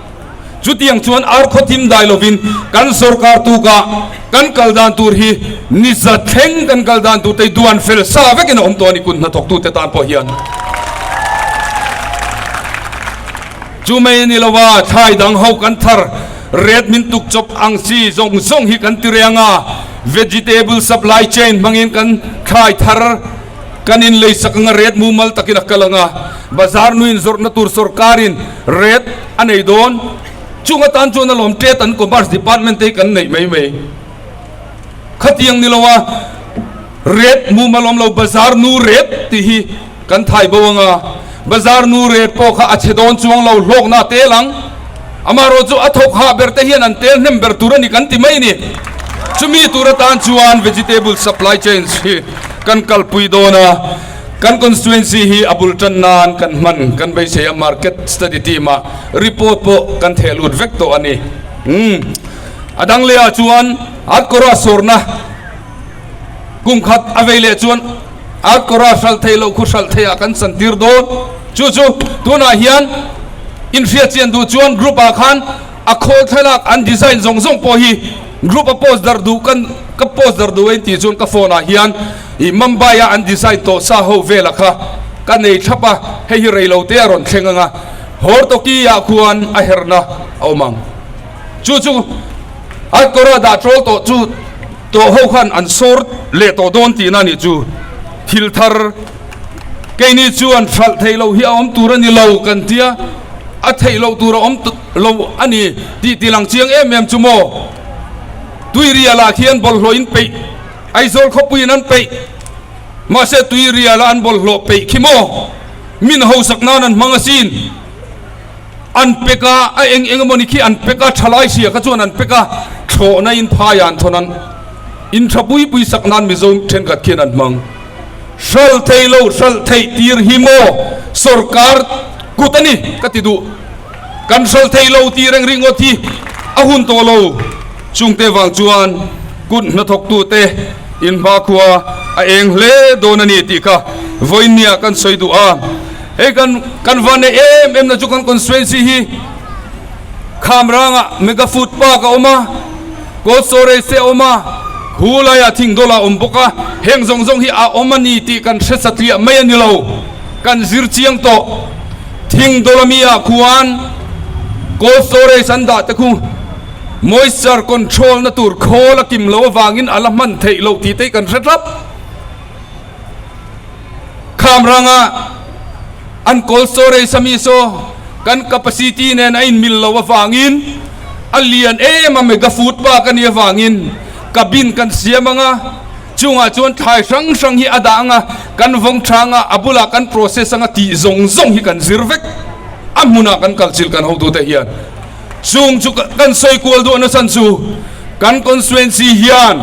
Chutiang chuan ar khaw thim dai lovin kan sorkar tukah kan kal dan tur hi ni za thleng kan kal dan tur te hi duan fel sa vekin a awm tawh a ni kut hnathawktute tan pawh hian. Chu mai a ni lo a, thlai dang ho kan thar ret min tuk chawp ang chi zawng zawng hi kan ti reng a, vegetable supply chain hmangin kan thlai thar kan inlei sak anga ret mumal takin a kal ang a, bazar nuin zawrhna tur sorkarin ret a nei dawn. Chung atan chuan alawm Trade and Commerce Department te hi kan neih mai mai. Khatiang ni lo a, ret mumal awm lo bazar nu ret tih hi Kan thai bo anga, bazar nu ret pawh kha a chhe dawn chuang lo, hlawkna a tel ang. Amaherawh chu a thawk hah ber te hian an tel hnem ber tur a ni kan ti mai ni. Chumi tur atan chuan vegetable supply chains hi kan kalpui dawn a, kan constituency hi a bul tan nan kan hman kan beisei a, market study team ah report pawh kan theh lut vek tawh a ni. Umm a dang leh ah chuan Atkawra sawrna Kum khat a vei leh chuan Atkawra hralh theih loh khu hralh theih ah kan chan tir dawn. Chu chu tunah hian inhriat chian duh chuan group ah khan a khawl thlalak an design zawng zawng pawh hi group a post darh duh kan ka post darh duh a intih chuan ka phone ah hian ih Mumbai a an design tawh sa ho vela kha ka nei thlap a, hei hi reilo te a rawn thleng ang a, Hortoki ah khuan a herna a awm ang. Chu chu Atkawra dah tawl tawh chu. Tawh ho khan an sawr leh tawh dawn tihna a nih chu. Thil thar keini chuan hralh theih loh hi a awm tur a ni lo kan tia, a theih loh tur a awm lo a ni tih ti lang chiang em em chu maw. Tuirial ah khian bawlhhlawh in peih, Aizawl khawpuiin an peih, mahse tuirial a an bawlhhlawh peih khi maw min hausak nan an hmang asin. An pek a, a eng eng emawni khi an pek a, thalai sia kha chuan an pek a, thlawhna in phai ah an thawn an in tha pui pui sak nan Mizo thenkhat khian an hmang. Hral thei lo, hral theih tir hi maw sorkar kut a ni ka ti duh. Kan hral thei lo tih reng ringawt hi a hun tawh lo. Chungte vang chuan kut hnathawktute inhmakhua a eng hle dawn a ni tih kha vawiinniah kan sawi duh a. Hei kan kan van nei em em na chu kan constituency hi Khamrangah mega food park a awm a, cold storage te a awm a, khu laiah thingdawla a awm bawk a, heng zawng zawng hi a awm a ni tih kan hre satliah mai a ni lo, kan zir chiang tawh. Thingdawla mi ah khuan cold storage an dah te khu moisture control na tur khawl a kim lo avangin a la hman theih loh tih te hi kan hre thlap. Khamranga an cold storage a mi saw kan capacity nen a inmil lo avangin a lian em a mega food park a nih avangin cabin kan siam anga chungah chuan thlai hrang hrang hi a dah anga. Kan vawng changa a bulah kan process anga tih zawng zawng hi kan zir vek. A hmunah kan kalchilh kan hotute hian. Chung chu kan sawi kual duah nachhan chu kan constituency hian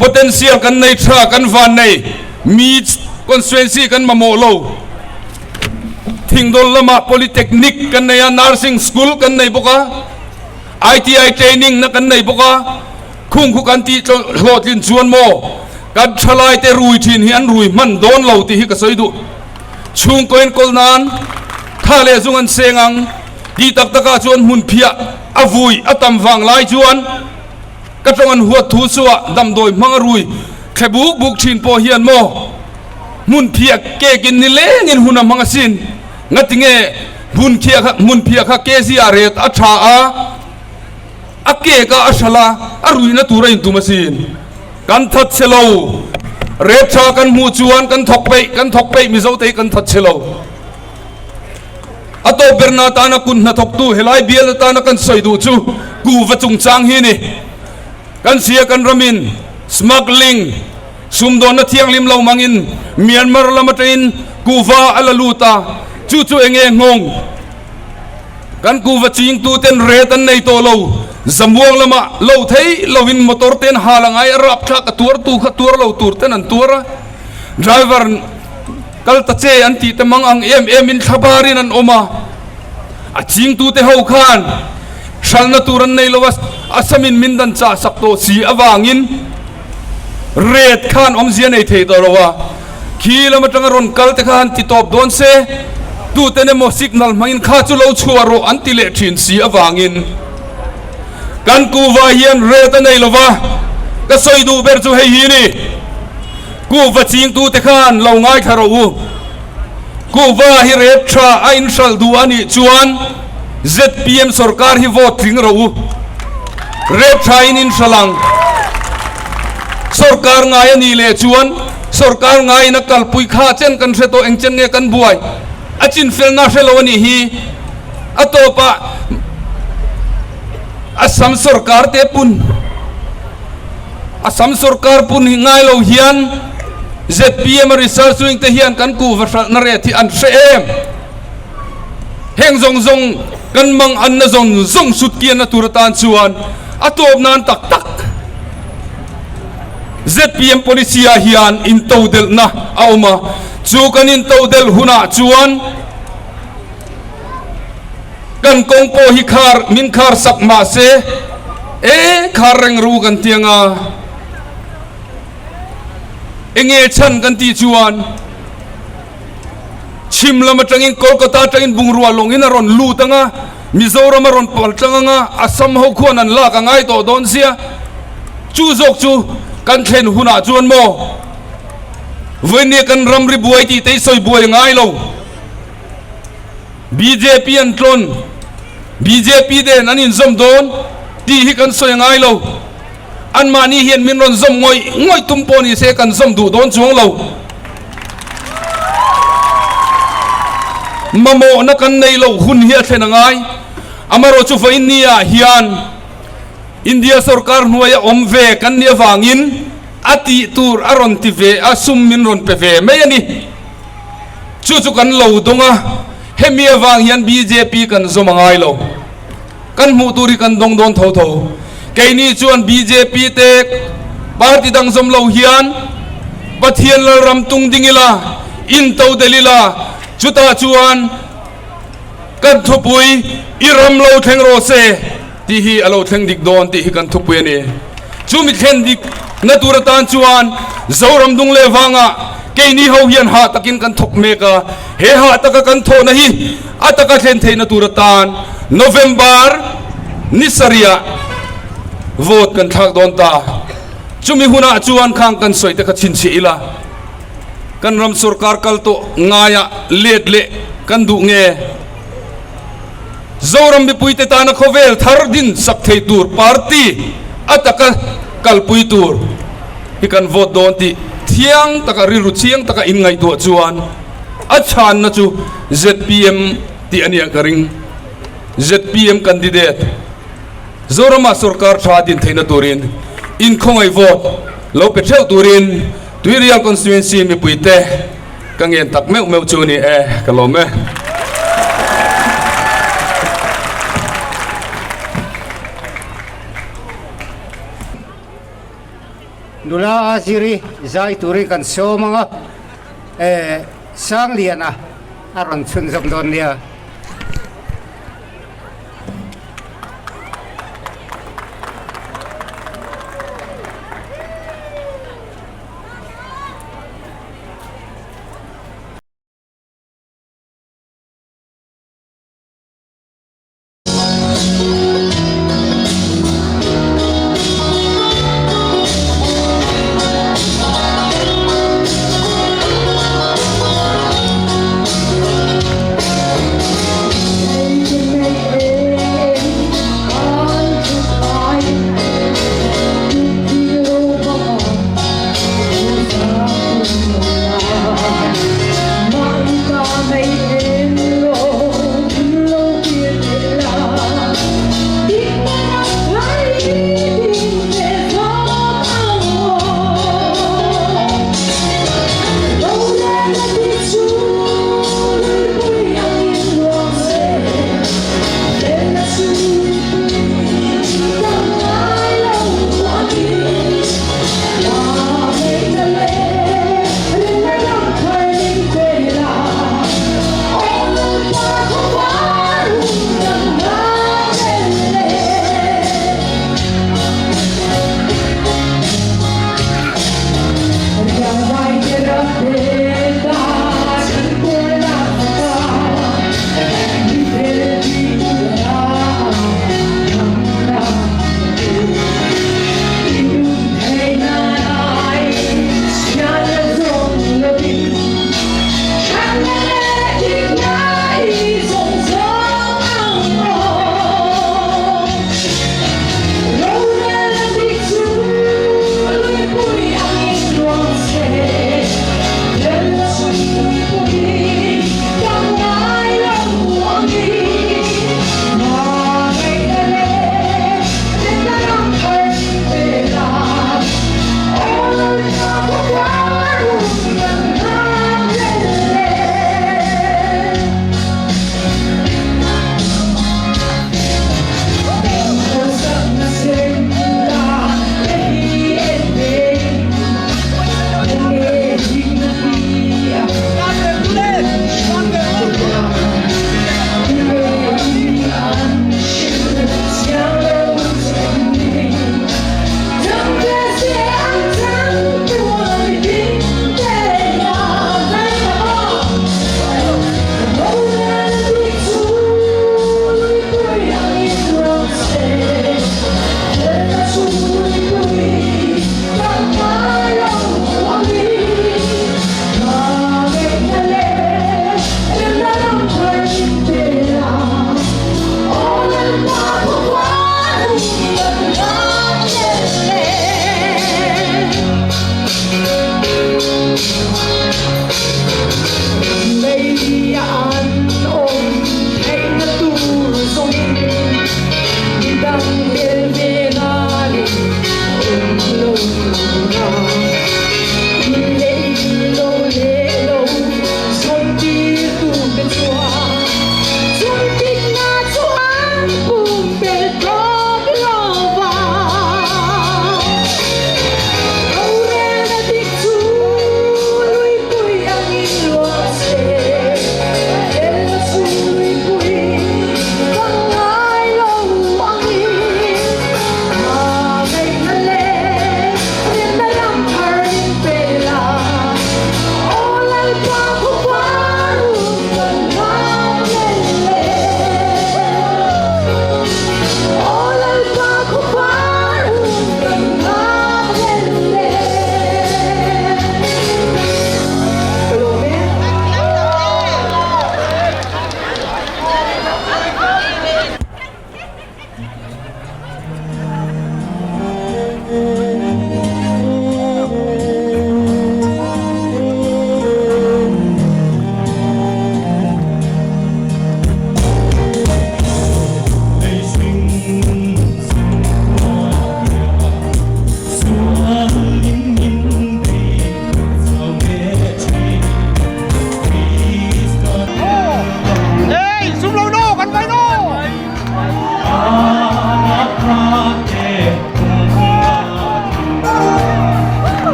potential kan nei tha, kan van nei, mi constituency kan mamawh lo. Thingdawl lamah polytechnic kan nei a, nursing school kan nei bawk a, ITI training na kan nei bawk a, khung khu kan tih hlawhtlin chuan maw kan thalai te rui thin hi an rui hman dawn lo tih hi ka sawi duh. Chhungkaw enkawl nan tha leh zung an seng ang tih tak takah chuan hmun phiah a vui a tam vang lai chuan ka tawng an huat thu chuah damdawi hmang a rui thle buk buk thin pawh hian maw hmun phiah kekin ni lengin hun a hmang asin. Ngatinge hmun phiah kha hmun phiah kha kg ah ret a tha a, a kek a a hral a, a ruihna tur a intum asin. Kan that che lo. Rep tha kan hmuh chuan kan thawk peih, kan thawk peih Mizo te hi kan that che lo. A tawp berna atana kun hnathawktu helai bial atana kan sawi duh chu kuhva chungchang hi a ni. Kan sia kan ramin smuggling, sumdawnna thianghlim lo mangin Myanmar lam atangin kuhva a la lut a, chu chu eng nge nghawng? Kan kuhva chingtuten ret an nei tawh lo, zamuang lamah lo thei lovin motor ten hal a ngai a, rapthlak a tuar tu kha tuar lo tur ten an tuar a, driver kal ta che an tih te mang ang em em in thlabarin an awm a, a chingtute ho khan hralna tur an nei lo a, Assamin min dan chah sak tawh si avangin ret khan awmzia nei thei tawh lo a. Khi lam atanga rawn kal te kha han ti tawp dawn se, tuten emaw signal hmangin kha chu lo chhuah rawh an ti leh thin si avangin kan kuhva hian ret a nei lo va, ka sawi duh ber chu hei hi ni, kuhva chingtute khan lo ngaithla rawh u, kuhva hi ret tha a inhralh duh a nih chuan zpm sorkar hi vote tling rawh u, ret tha in inhralh ang. Sorkar ngai a nih leh chuan sorkar ngaiin a kalpui kha chen kan hre tawh eng chen nge kan buai a chinfelna hre lo a nih hi a tawpah Assam sorkar te pun Assam sorkar pun hi ngai lo hian zpm a research wing te hian kan kuhva hralhna ret hi an hre em heng zawng zawng kan mang anna zawng zawng sut kianna tur atan chuan a tawp nan tak tak. Zpm policy ah hian intodelhna a awm a, chu kan intodelh hunah chuan kan kawng pawh hi khar min khar sak mah se e khar reng ru kan ti ang a, enge chhan kan tih chuan chhim lam atangin Kolkata atangin bungrua lawngin a rawn lut ang a. Mizoram a rawn pal tlang anga Assam ho khuan an lak a ngai tawh dawn sia, chu zawk chu kan thlen hunah chuan maw vawinia kan ramri buai tih te hi sawi buai a ngai lo. Bjp an tlawn, bjp den an inzawm dawn tih hi kan sawi a ngai lo. Anmahni hian min rawn zawm ngawih ngawih tum pawh ni se kan zawm duh dawn chuang lo. Mamawhna kan nei loh hun hi a thlen a ngai. Amaherawh chu vawiin ni ah hian India sorkar hnuaia awm ve kan nih avangin a tih tur a rawn ti ve a, sum min rawn pe ve mai a ni. Chu chu kan lo dawng a, hemi avang hian bjp kan zawm a ngai lo. Kan hmuh tur hi kan dawng dawn tho tho. Keini chuan bjp te party dang zawm lo hian Pathian Lalram tung ding ila, in to del ila, chutah chuan kan thupui i ram lo thleng rawh se tih hi a lo thleng dik dawn tih hi kan thupui a ni. Chumi thlen dik na tur atan chuan Zoram dung leh vangah keini ho hian hah takin kan thawk mek a, he hah taka kan thawhna hi A taka thlen theihna tur atan November ni sarihah vote kan thlak dawn ta. Chumi hunah chuan khang kan sawi te kha chhinchhiah ila, kan ram sorkar kal tawh ngaiah let leh kan duh nge? Zoram mipuite tana khawvel thar din sak thei tur party a taka kalpui tur hi kan vote dawn tih thiang taka rilru chiang taka inngaihtuah chuan A chhanna chu zpm tih a nia ka ring. Zpm candidate Zorama sorkar tha din theihna turin inkhawngaih vote lo pe theuh turin. Tuirial Constituency mipuite ka ngen tak meuh meuh chu a ni e, ka lawm e. Nula a ziri zai turin kan sawm ang a, Sangliana a rawn chhunzawm dawn nia.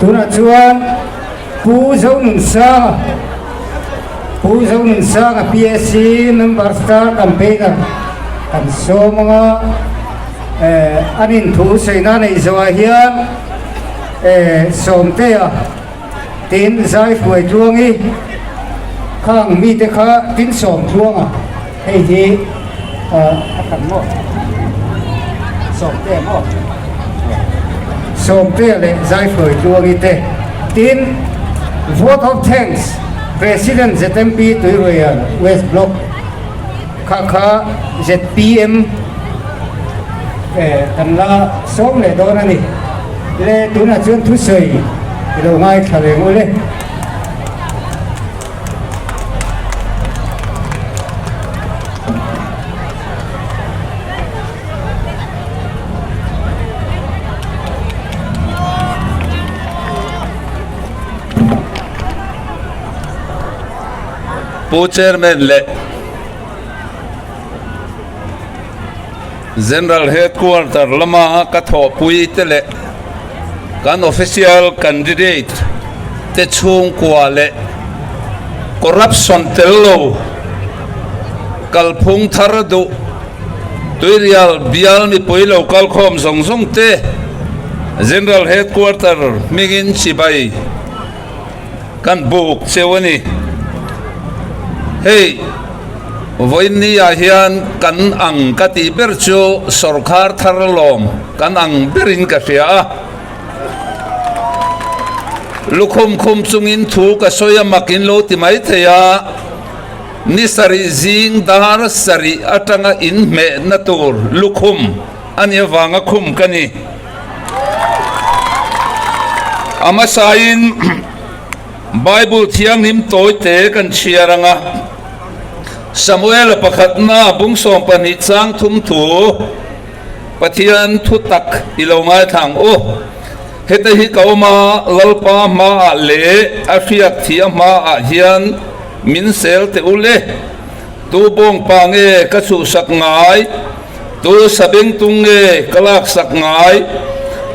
Tunah chuan Pu Zonunsanga, Pu Zonunsanga PSC Member Star Campaigner kan sawm ang a, eh an inthu sawi neih zawhah hian eh Sawmtea tin zai hruai tluangi khang mite kha tin sawm tluanga hei hi ah a kan maw Sawmtea maw Sawmtea leh zai hruai tluangi te tin vote of thanks President ZMP Tuiruian West Block kha kha zpm eh kan la sawm leh dawn a ni le tunah chuan thusawi i lo ngaithla reng ule. Pu Chairman leh General Headquarter lama ka thawhpui te leh kan official candidate te chhungkua leh corruption tel lo kalphung thar duh Tuirial bial mipui lo kalkhawm zawng zawng te General Headquarter hmingin chibai Kan buk cheu a ni. Hei, vawiin ah hian kan ang ka tih ber chu sawrkhar thar lawm kan ang berin ka hria a. Lukhum khum chungin thu ka sawi a mak in lo ti mai thei a, ni sarih zing dar sarih atanga inhmehna tur lukhum a nih avanga khum ka ni. A hmasain Bible thianghlim tawite kan chhiar ang a, Samuela pakhatna bung 12 chang thum thu Pathian thu tak i lo ngaithla ang u. Heta hi ka awm a, Lalpa hmaah leh a hriak thih a hmaah hian min sel teh u le. Tu bawngpa nge ka chhuhsak ngai? Tu sabeng tung nge ka laksak ngai?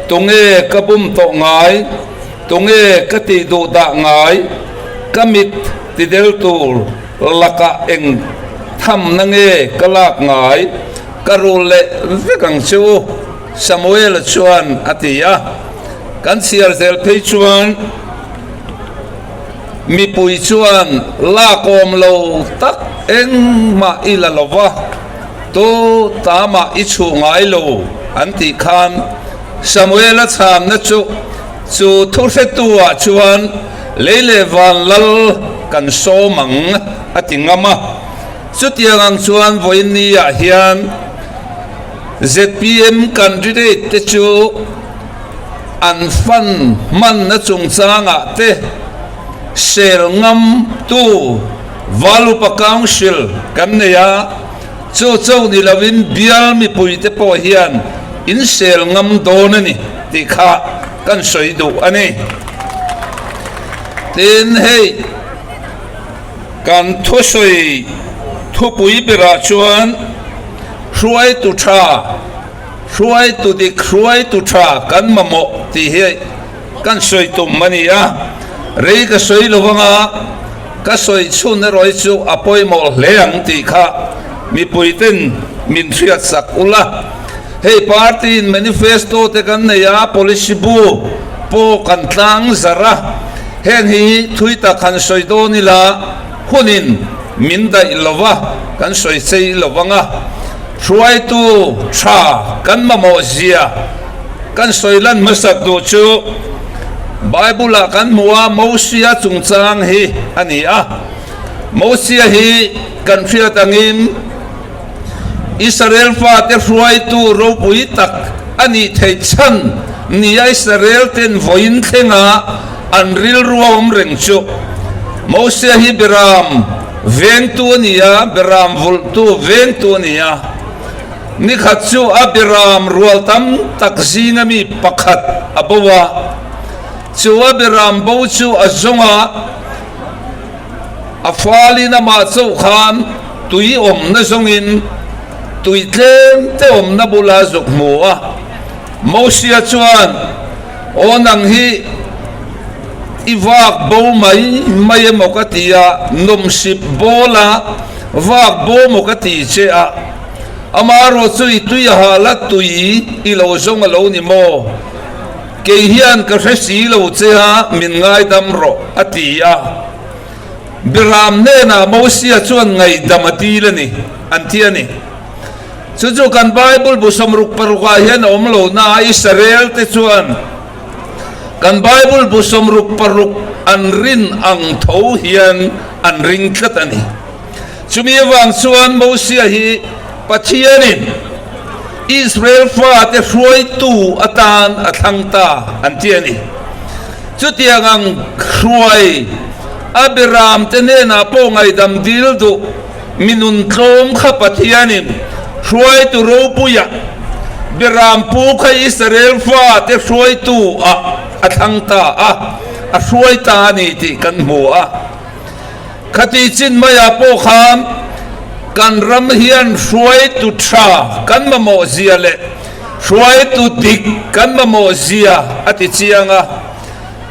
Tunge ka bum tawh ngai? Tunge ka tih duh dah ngai? Ka mit ti del tur lakah eng thamna nge ka lak ngai? Ka rul leh vek ang che u, Samuel-a chuan a ti a. Kan chhiar zel phei chuan mipui chuan lakawm lo tak engmah i la lo va. Tu tamah i chhuh ngai lo an tih khan Samuela chhanna chu chu thuhretu-ah chuan lei leh van lal kan sawm ang a ti ngam a. Chutiang ang chuan vawiin ni-ah hian zpm candidate te chu an fund hmanna chungchangah te sel ngam tu Valupa Council kan nei a, chu cho ni lovin bial mipui te pawh hian in sel ngam dawn a ni tih kha kan sawi duh a ni. Tin, hei kan thusawi thupui berah chuan hruaitu tha, hruaitu dik, hruaitu tha kan mamawh tih hi Kan sawi tum a ni a, rei ka sawi lo vang a, ka sawi chhun erawh hi chu a pawimawh hle ang tih kha mipuiten min hriat sak ula. Hei party in manifesto te kan nei a, policy bu pawh kan tlang zarh a, heng hi thui tak han sawi dawn ila hunin min daih lo va, kan sawi chei lo vang a, hruaitu tha kan mamawh zia, Kan sawi lan hmasak duh chu Bible-ah kan hmu a, Mosia chungchang hi a ni a. Mosia hi kan hriat angin Israel fate hruaitu ropui tak a nih theih chhan nia Israel ten vawiin thlenga an rilru a awm reng chu. Mosia hi Beram vengtu a ni a, Beram vulhtu vengtu a ni a. Ni khat chu a biram rual tam tak zinga mi pakhat a bo a, chu a biram bo chu a zawng a, a falin amah chauh khan tui awmna zawngin tui tlem te awmna bula zuk hmu a. Mosia chuan, Aw nang hi! I vak bo mai mai emaw ka ti a, nawmsip bawla vak bo maw ka ti che a, amaherawh chu i tui a hal a, tui i lo zawng a lo ni maw? Kei hian ka hre si lo che a, min ngaidam rawh, a ti a. Biram hnenah Mosia chuan ngaihdam a dil a ni, an ti a ni. Chu chu kan Bible bu 66 ah hian a awm lo na a, Israel te chuan kan Bible bu 66 an rin ang tho hian an ring tlat a ni. Chumi avang chuan Mosia hi Pathianin Israel fate hruaitu atan a thlang ta an ti a ni. Chutiang ang hruai a Biramte hnenah pawh ngaihdam dil duh. Mi nun tlawm kha Pathianin hruaitu ropuia Berampu kha Israel fate hruaitu ah a thlang ta a, a hruai ta a ni tih kan hmu a. Khati chin maiah pawh khan kan ram hian hruaitu tha kan mamawh zia leh hruaitu dik kan mamawh zia a ti chiang a.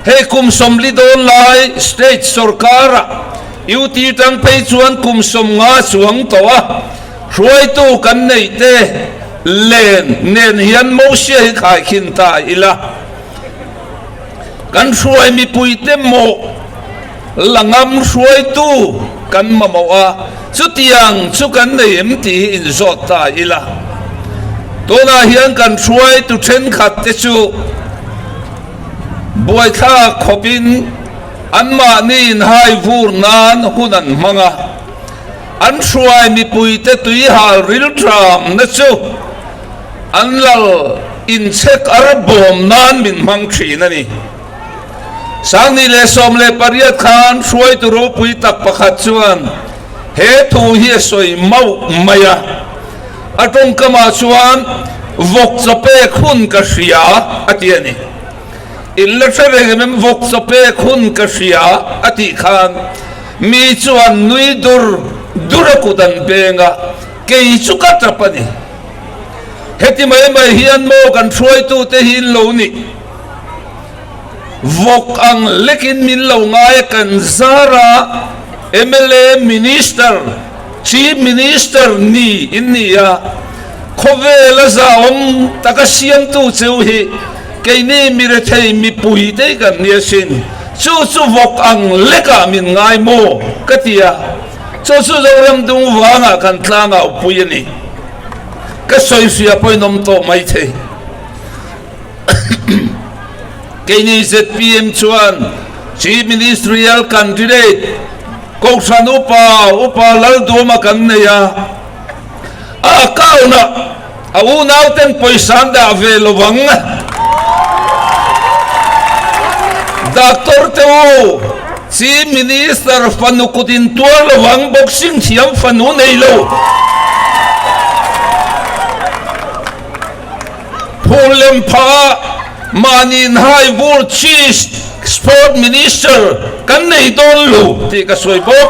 Hei kum 40 dawn lai state sorkara UT tang phei chuan kum 50 chuang tawh a, hruaitu kan neih te len nen hian Mosia hi khaikhin ta ila. Kan hruai mipui te mawh la ngam hruaitu kan mamawh a, chutiang chu kan nei em tih hi inzawt ta ila. Tunah hian kan hruaitu thenkhat te chu Buaithlak khawpin anmahni inhai vur nan hun an hmang a, an hruai mipuite tuihal rilṭamna chu an lal inchhek ar bawm nan min hmang ṭhin a ni. 2018 khan hruaitu ropui tak pakhat chuan he thu hi a sawi mauh mai a, a tawngkamah chuan vawk chaw pek hun ka hria a ti a ni. In la hre reng em em vawk chaw pek hun ka hria a tih khan mi chuan nui dur dur a kut an beng a, kei chu ka tap a ni. Heti mai mai hian maw kan hruaitute hi in lo nih? Vawk ang lekin min lo ngai a kan zar a, mla, Minister, Chief Minister ni in ni a, khawvel a zahawm taka siamtu cheu hi keini mirethei mipui te kan ni asin, chu chu vawk ang lekah min ngai maw ka ti a, chu chu Zoram dung vangah kan tlangau pui a ni. Ka sawi hria pawhin awm tawh maithei. Keini zpm chuan Chief Ministerial Candidate Kohhran Upa Upa Lalduama kan nei a, a account-ah a unauten pawisa an dah ve lo ang. Doctor te u, Chief Minister fanu kut in tuar lo ang, boxing thiam fanu nei lo. Phur lem phah mahni inhai vur Chief Sport Minister kan nei dawn lo tih ka sawi bawk.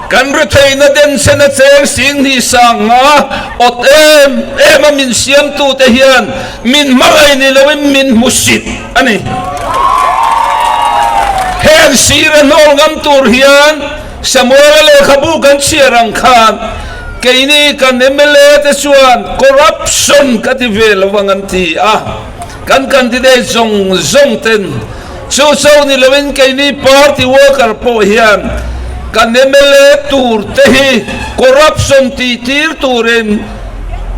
Kan retheihna densen a cheng 25 nga awt em em a min siamtute hian min hmangaih ni loin min hmusit a ni. Heng sir a hnawl ngam tur hian Samuela lehkhabu kan chhiar ang khan keini kan mla te chuan corruption ka ti ve lo ang an ti a, kan candidate zawng zawng ten chu cho ni loin keini party worker pawh hian kan mla tur te hi corruption tih tir turin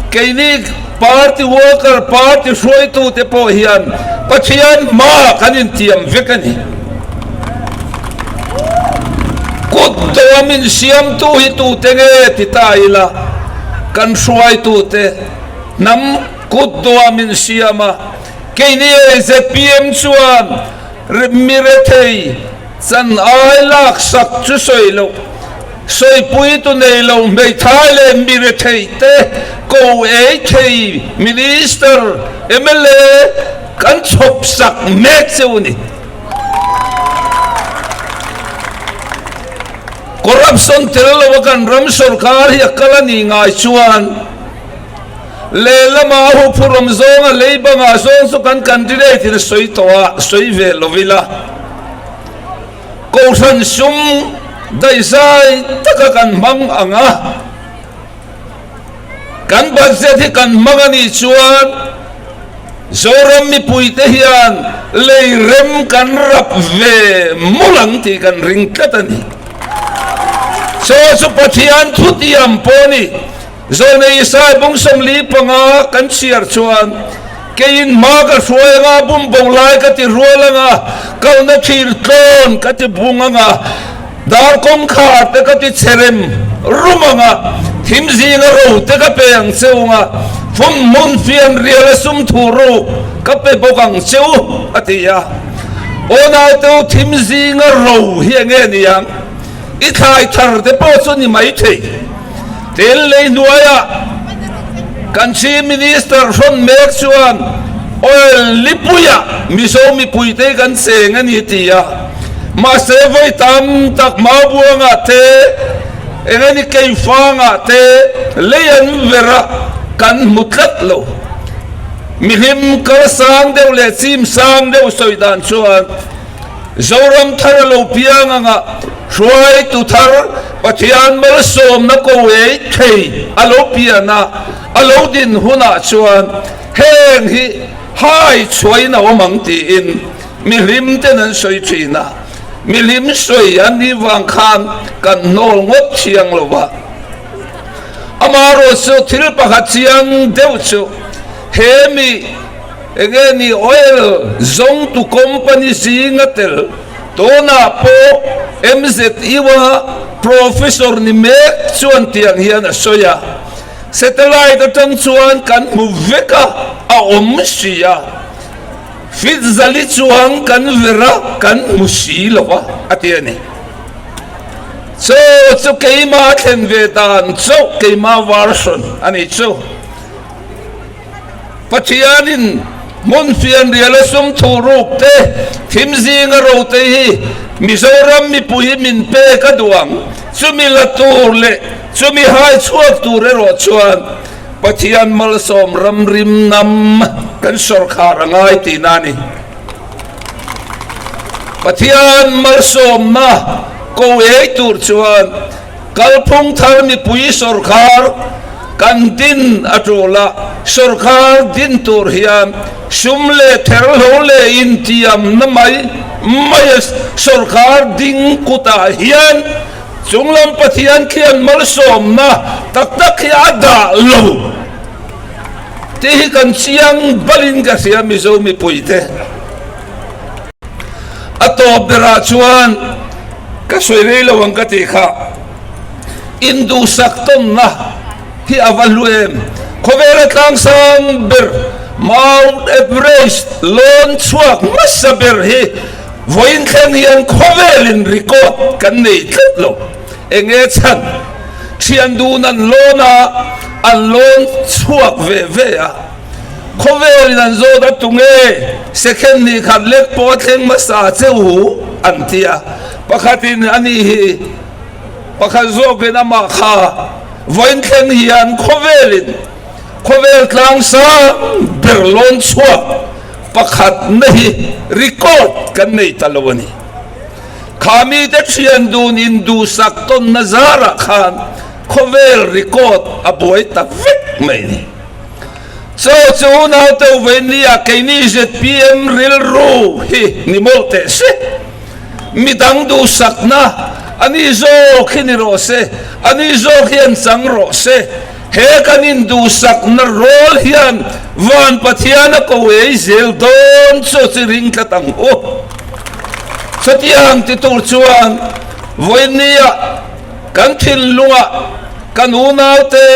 keini party worker party hruaitu te pawh hian Pathian hmaah kan intiam vek a ni. Kut dawh a min siamtu hi tute nge ti ta ila, kan hruaitute hnam kut dawh a min siam a, keini zpm chuan mi rethei chan ai laksak chu sawi loh, sawipuitu nei lo hmeithai leh mi rethei te ko ei thei Minister, mla kan chhawpsak mek cheu a ni. Corruption tel lo a kan ram sorkar hi a kal a nih ngai chuan Lehlamah a huphurh awm zawnga lei bangah zawng chu kan candidate in a sawi tawh a, sawi ve lo ila. Kohhran sum daihzai taka kan hmang ang a, kan budget hi kan hmang a nih chuan Zoram mipuite hian lei rem kan rap ve mawlh ang tih kan ring tlat a ni. Chaw chu Pathian thutiam pawh a ni. Zawlnei Isai bung 45 kan chhiar chuan, Keiin hma ka hruai anga, bum bo lai ka ti rual anga, kalna thir tlawn ka ti bung anga, dar kawngkhar te ka ti che rem rum anga, thim zinga ro te ka pe ang che unga, fum hmun fian rial a sum thu ruk ka pe bawk ang che u, a ti a. Aw naute u, thim zinga ro hi enge niang? I thlai thar te pawh chu ni mai thei. Tel lei hnuaiah kan Chief Minister hrawn mek chuan oil lipuiah Mizo mipuite kan cheng a ni ti a, mahse vawi tam tak Maubuangah te, eng emaw Keifangah te lei an ver a, kan hmu tlat lo. Mihlim kal sang deuh leh chim sang deuh sawi dan chuan Zoram thar a lo piang anga hruaitu thar Pathian malsawmna ko ei thei a lo pian a, a lo din hunah chuan heng hi hai chhuain a awm ang tiin mihlim ten an sawi thin a, mihlim sawi an nih vang khan kan hnawl ngawt thiang lo va. Amaherawhchu thil pakhat chiang deuh chu he mi Enge ni oil zawngtu company zinga tel tunah pawh MZU a professor ni mek chuan tiang hian a sawi a, satellite atang chuan kan hmu vek a, a awm si a, fit zali chuang kan ver a, kan hmu si lo a, a ti a ni. Chaw chu keima thlen ve dan chauh keima version a ni chu. Pathianin hmun fianriala sum thu ruk te, thim zinga ro te hi Mizoram mipui hi min pek a duh ang. Chumi la tur leh chumi hai chhuak tur erawh chuan Pathian malsawm ramrim nam kan sawrkhar a ngai tihna a ni. Pathian malsawmna ko ei tur chuan Kalphung thar mipui sawrkhar kan din a tul a, sawrkhar din tur hian sum leh therhlo leh intiamna mai mai a sawrkhar ding kutah hian chunglam Pathian khian malsawmna tak tak hi a dah lo tih hi kan chiang balin ka hria Mizo mipuite. A tawp berah chuan ka sawi rei lo ang ka tih kha induhsak tawnna hi a va hlu em? Khawvela tlangsang ber Mount Everest lawn chhuak hmasa ber hi vawiin thleng hian khawvelin record kan nei tlat lo. Enge chhan? Thian dun an lawn a, an lawn chhuak ve ve a. Khawvelin an zawt a tunge second hnih khat lek pawh a thleng hmasa che u an ti a, pakhatin a ni hi pakhat zawkin amah kha vawiin thleng hian khawvelin khawvel tlang sang ber lawn chhuak pakhat na hi record kan nei ta lo a ni. Kha mite thian dun induhsak tawnna zarah khan khawvel record a buai ta vek mai a ni. Chaw chu naute Uvainlia keini zpm rilru hi ni mawlh teh se. Midang duhsakna a ni zawk hi ni rawh se, a ni zawk hian chang rawh se. He kan induhsakna rawl hian Van Pathian a ko ei zel dawn chu chi ring tlat ang u. Chutiang ti tur chuan Vawinia kan thinlungah kan unaute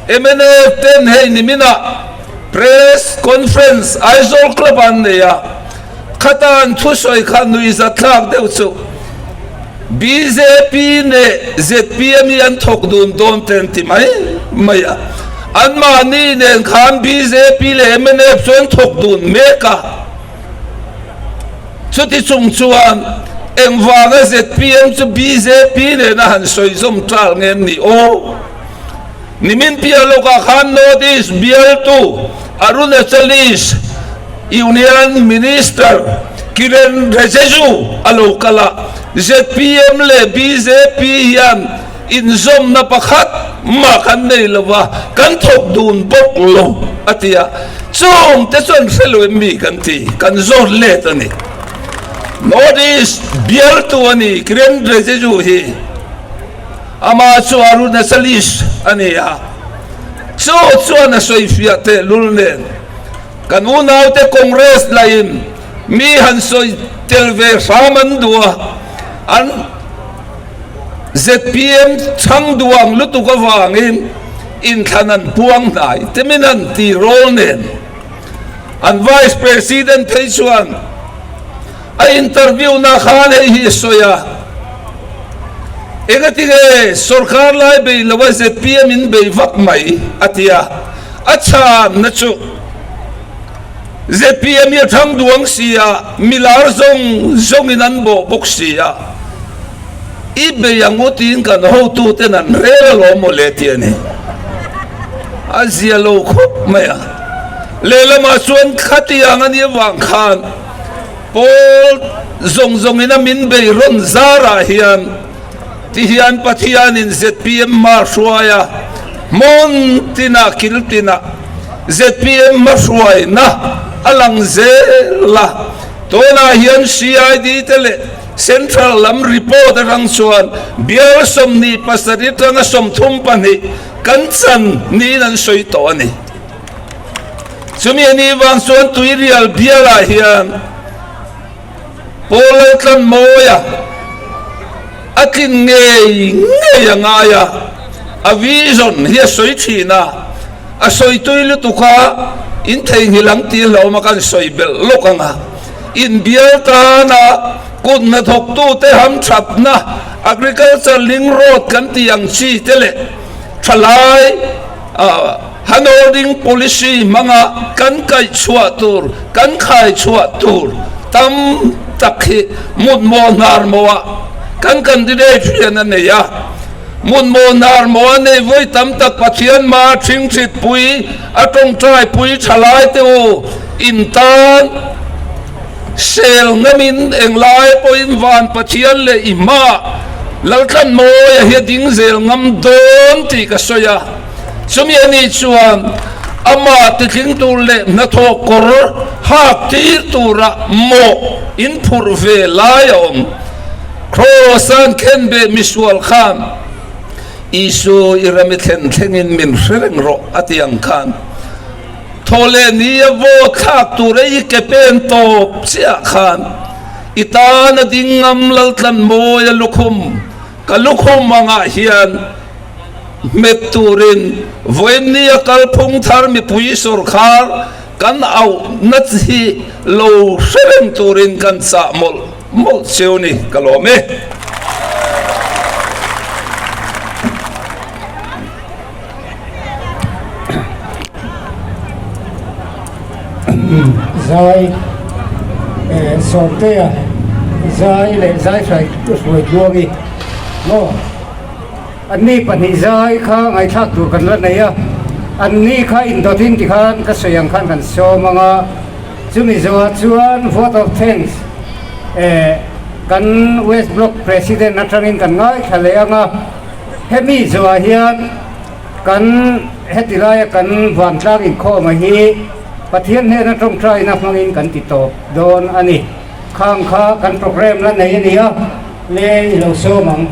mnf ten hei niminah Press Conference Aizawl Club ah an nei a, khata an thusawi kha nuihzatthlak deuh chu bjp leh zpm hi an thawk dun dawn te an ti mai mai a, anmahni nen khan bjp leh mnf chu an thawk dun mek a. Chuti chung chuan engvanga zpm chu bjp nena han sawi zawm tal nge ni aw? Nimin piah lawkah khan North East bialtu Arunachal East Union Minister Kiren Rijiju a lo kal a, zpm leh bjp hian inzawmna pakhat mah kan nei lo va, kan thawk dun bawk lo a ti a, chung te chuan hre lo em mi kan ti, kan zawt let a ni. North East bialtu a ni Kiren Rijiju hi. Amah chu Arunachalish a ni a, chu chuan a sawifiah tehlul nen kan unaute Congress lahin mi han sawi tel ve hram an duh a, an zpm chhang duang lutuk avangin inthlan an puang hnai te min han ti rawl nen an Vice President phei chuan A interview na khan hei hi a sawi a, Engatinge sorkar lai bei lo a zpm in bei vak mai? a ti a, a chhanna chu zpm hi a thang duang si a, milar zawng zawngin an bawh bawk si a, i bei ang u tiin kan hotuten an rel alawm mawle ti a ni. A zia lo khawp mai a, lehlamah chuan khatiang a nih avang khan, Paul zawng zawngin a min bei rawn zarah hian ti hian Pathianin zpm hma hruai a, hmun tinah kil tinah zpm hma hruaina a lang zel a, tunah hian CID te leh Central lam report atang chuan bial 27 atanga 32 kan chan niin an sawi tawh a ni. Chumi a nih vang chuan Tuirial bialah hian Paul Laltlanmawia a tlin ngei ngei a ngai a, a vision hi a sawi thin a, a sawi tui lutuk a, in theihnghilh ang tih hlauhawm a kan sawi belh lawk ang a, in bial tana kut hnathawktute hamthatna Agriculture Link Road kan tih ang chi te leh thalai Handholding policy hmanga kan kaihchhuah tur, kan khaichhuah tur tam tak hi mutmawh hnar mawhah kan candidate hian a nei a. Mutmawh hnar mawh a nei vawi tam tak Pathian hma thingthitpui, a tawngtaipui thalai te u in tan sel ngamin englai pawhin van Pathian leh i hmaah Laltlanmawia hi a ding zel ngam dawn tih ka sawi a. Chumi a nih chuan amah titling tur leh hnathawh kawr hak tir tura mawh in phurh ve lai a awm. Kraws-a'n khenbeh misual khan, Isu i ram i thlen thlengin min hre reng rawh a ti ang khan, thaw leh ni a vote thlak tur a i ke pen tawp chiah khan i tan a ding ngam Laltlanmawia lukhum ka lukhum angah hian Hmet turin vawiinni a kalphung thar mipui sawrkhar kan auhna hi lo hre reng turin kan chah mawlh mawlh cheu ni ka lawm e. Zai Sawmtea zai leh zai hruai tluangi maw. Anni pahnih zai kha ngaihthlak tur kan la nei a, anni kha indawtin tikhan ka sawi ang khan kan sawm ang a, chumi zawhah chuan vote of thanks eh kan West Block President atangin kan ngaithla leh ang a, hemi zawhah hian kan heti laia kan vantlang inkhawm a hi Pathian hnena tawngtaina hmangin kan ti tawp dawn a ni. Khang kha kan programme la nei a ni a, le i lo sawm ang.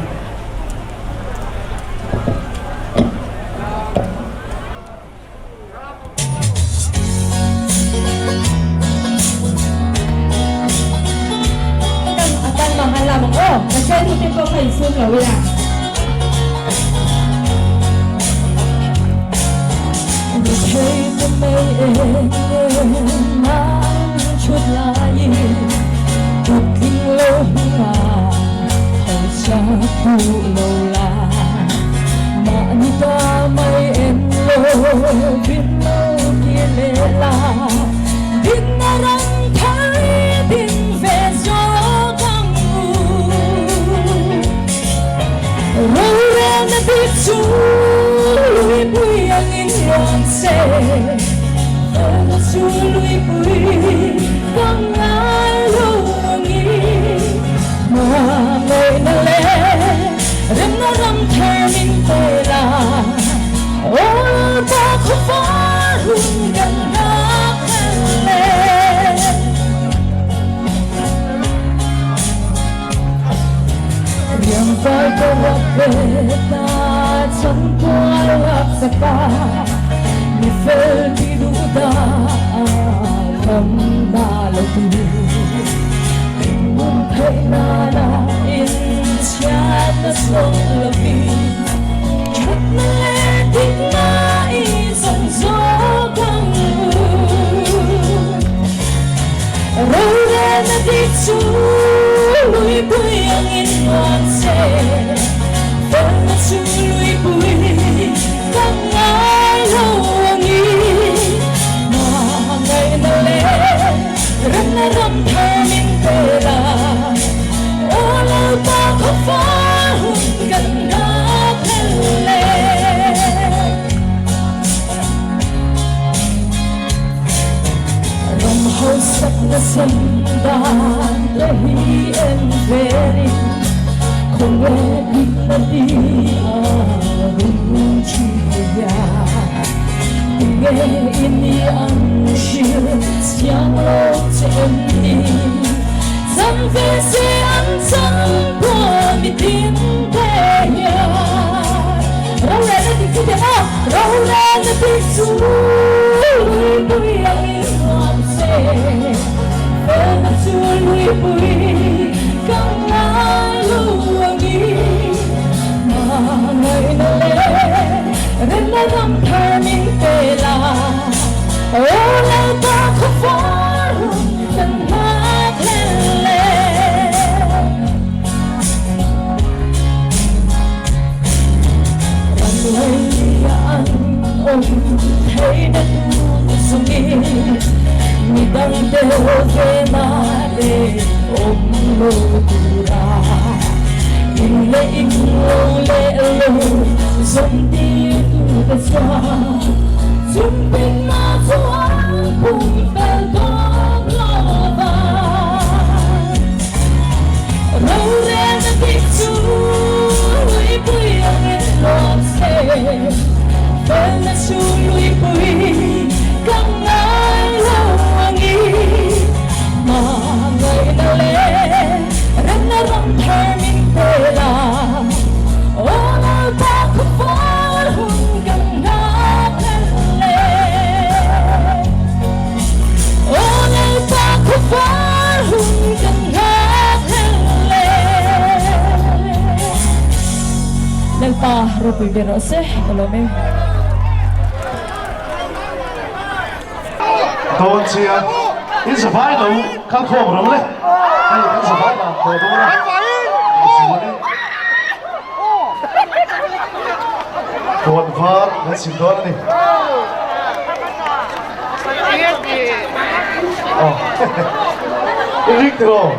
angin rawn che Felna chu luipui ka ngai lo angin Hmangaihna leh remna ram thar min pe la Aw Lalpa khawvar hun kan nghak hlel e. Riangvai ka ruat ve ta Changkual rak saka Mi fel ti duh da Ram na lo tu Inbum theih nana in chhiat na zawng lovin Thatna leh dikna i zawng zawk ang u. Rorelna dik chu luipui angin nuam che, Felna chu luipui ka ngai lo angin. Hmangaihna leh remna ram thar min pe la, Aw Lalpa khawfar hun kan nghak hlel e. Ram hausakna sam dan te hi en verin khawnge dikna ti a rum thin hian tinge i ni ang hrilh chiang lo che em ni chang ve se an chang pawh mi tin te hian rorelna dik chu teh maw rorelna dik chu luipui angin nuam che felna chu luipui ka ngai lo angin hmangaihna leh remna ram thar min pe la aw Lalpa khawvar hun kan nghak hlel e. Ram lei an awm theihna tur chungin mi dang tel ve na leh awm lo tura in leh in lo leh lo zawm tir tute chuan chungpinna chuan pumpelh dawn lo va. Rorelna dik chu luipui angin lawm se, Felna chu luipui ka ngai lo angin. Hmangaihna leh remna ram thar min pe la, Aw Lalpa khawvar hun kan nghak hlel e. Aw Lalpa khawvar hun kan nghak hlel e. Lalpa ropui ber rawh se ka lawm e. Dawn chia in zavai lo kal khawm ro le hei kan zavai dan tawh dawn a chuanin puan var kan sim dawn a ni. I ring tiraw?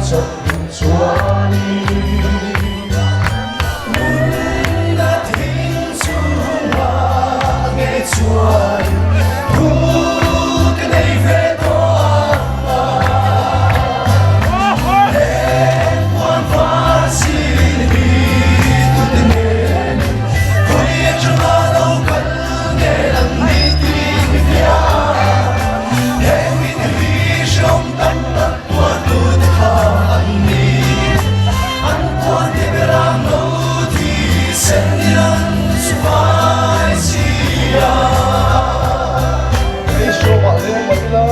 chawp chuanin Nunna thing chungah nge chuan thu ka nei ve tawh a Heng puan var sin hi tute nen khawi atanga lo kal nge an ni tih mi hria Heng mite hi hrehawm tam tak tuartute kha an ni An puante ber ang lo thi sen in an chu vai si a. Lei hreawmah leng mah ila,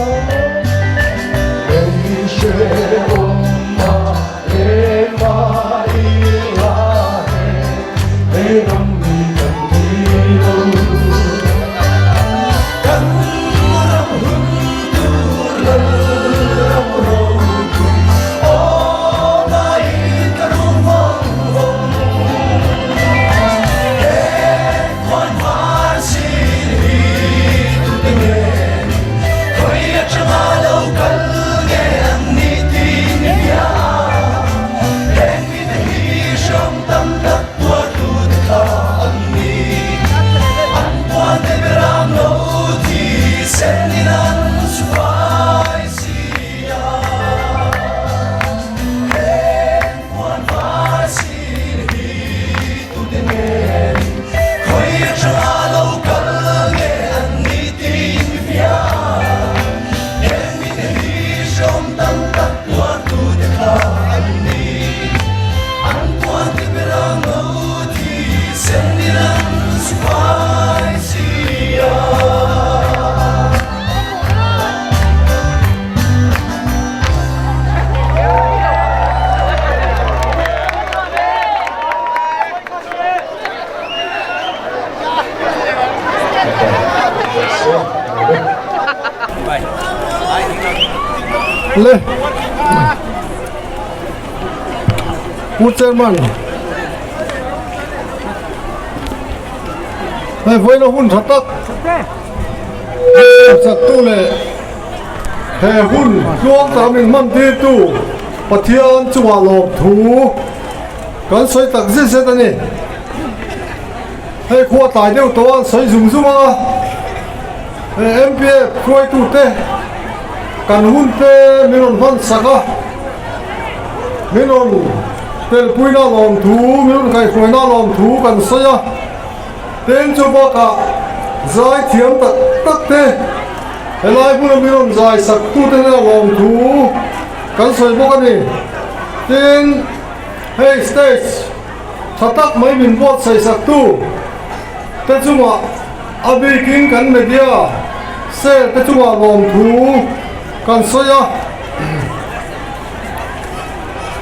lei hreawmah leng mah ila he lei ram mi kan ni lo. Kan ram hun tur lal ram ropui aw ngaiin ka rum vawng vawng. He khuan var sin hi tute nge khawi atanga lo kal nge an ni tih ni hria heng mite hi hreawm tam tak tuartute kha an ni. An puante ber ang lo thi sen in an chhuai si a. Heng puan var sin hi tute nen khawi atanga lo kal nge an ni tih mi hria. Heng mite hi hreawm tam tak tuartute kha an ni. An puante ber ang lo thi Le Pu Chairman Hei vawiina hun tha tak chaktu leh he hun tluang taka min hman tirtu Pathian chungah lawmthu kan sawi tak zet zet a ni. Hei khua tlai deuh tawh a an sawi zung zung a, he MPF hruaitute kan hun te min rawn hman sak a. Min rawn telpuina lawmthu, min rawn kaihhruaina lawmthu kan sawi a, tin chu bakah zai thiam tak tak te helai hmuna min rawn zai sak tute hnena lawmthu kan sawi bawk a ni. Tin, hei stage tha tak mai min buatsaih sak tu te chungah a bikin kan media cell te chungah lawmthu kan sawi a.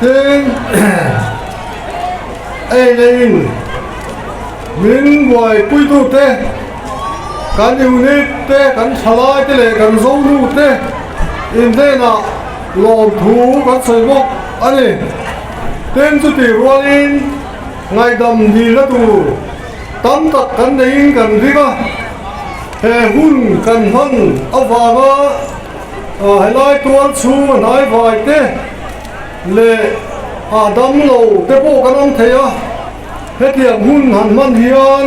Tin, ei leiin min buaipuitute, kan unit te, kan thalai te leh kan zonu te inhnenah lawmthu kan sawi bawk a ni. Tin, chutih rualin ngaihdam dilna tur tam tak kan neiin kan ring a, he hun kan hman avanga Helai tual chhung a hnai vai te leh a dam lo te pawh kan awm thei a, hetiang hun han hman hian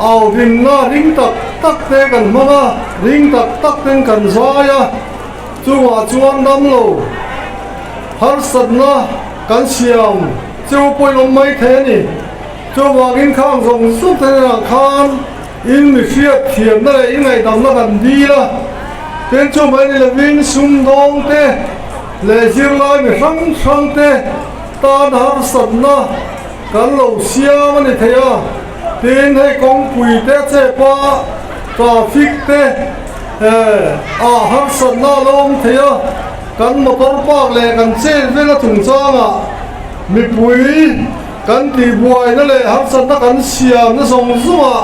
au rinna ring tak tak te kan hmang a, ring tak tak ten kan zai a, chungah chuan dam lo harsatna kan siam cheu pawhin awm mai thei a ni. Chuvangin khang zawng zawng te hnenah khan In mi hriat thiamna leh i ngaihdamna kan dil a, tin chu mai ni lovin sumdawng te leh zirlai mi hrang hrang te tan harsatna kan lo siam a ni thei a, tin hei kawngpui te a chep a, traffic te ah harsatna a lo awm thei a, kan motor park leh kan chen vela chungchangah mipui. Kan tihbuaina leh harsatna kan siamna zawng zawngah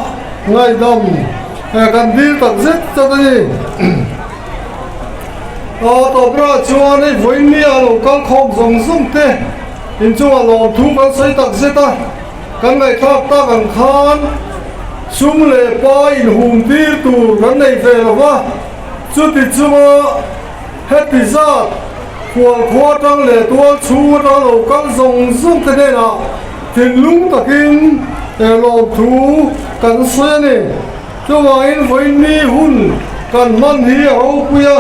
ngaihdam kan dil tak zet zet a ni. A tawpnaah chuan hei vawiin a lo kal khawm zawng zawng te inchungah lawmthu kan sawi tak zet a, kan ngaihthlak tak ang khan sum leh pa inhum tir tur kan nei ve lo va, chuti chunga heti zat. Khual khua atang leh tual chhung atanga lo kal zawng zawng te hnenah thinlung takin lawmthu kan sawi a ni. Chuvangin vawiinni hun kan hman hi a ropui a,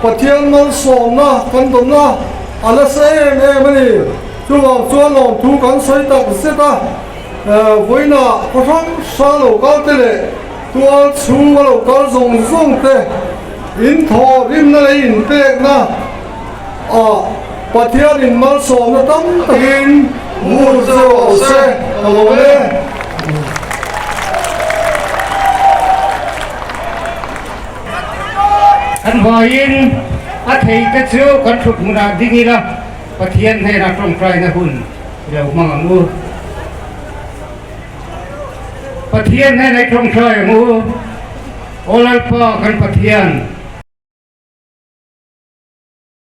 Pathian malsawmna kan dawn a, a nasa em em a ni. Chuvang chuan lawmthu kan sawi tak zet a, vawiinah khaw hrang hrang lo kal te leh tual chhunga lo kal zawng zawng te in thawhrimna leh inpekna ah Pathianin malsawmna tam takin hmu che rawh se ka lawm e. Kan vaiin a theite chu kan thut hmunah ding ila Pathian hnenah tawngtaina hun i lo hmang ang u. Pathian hnenah i tawngtai ang u, Aw Lalpa kan Pathian.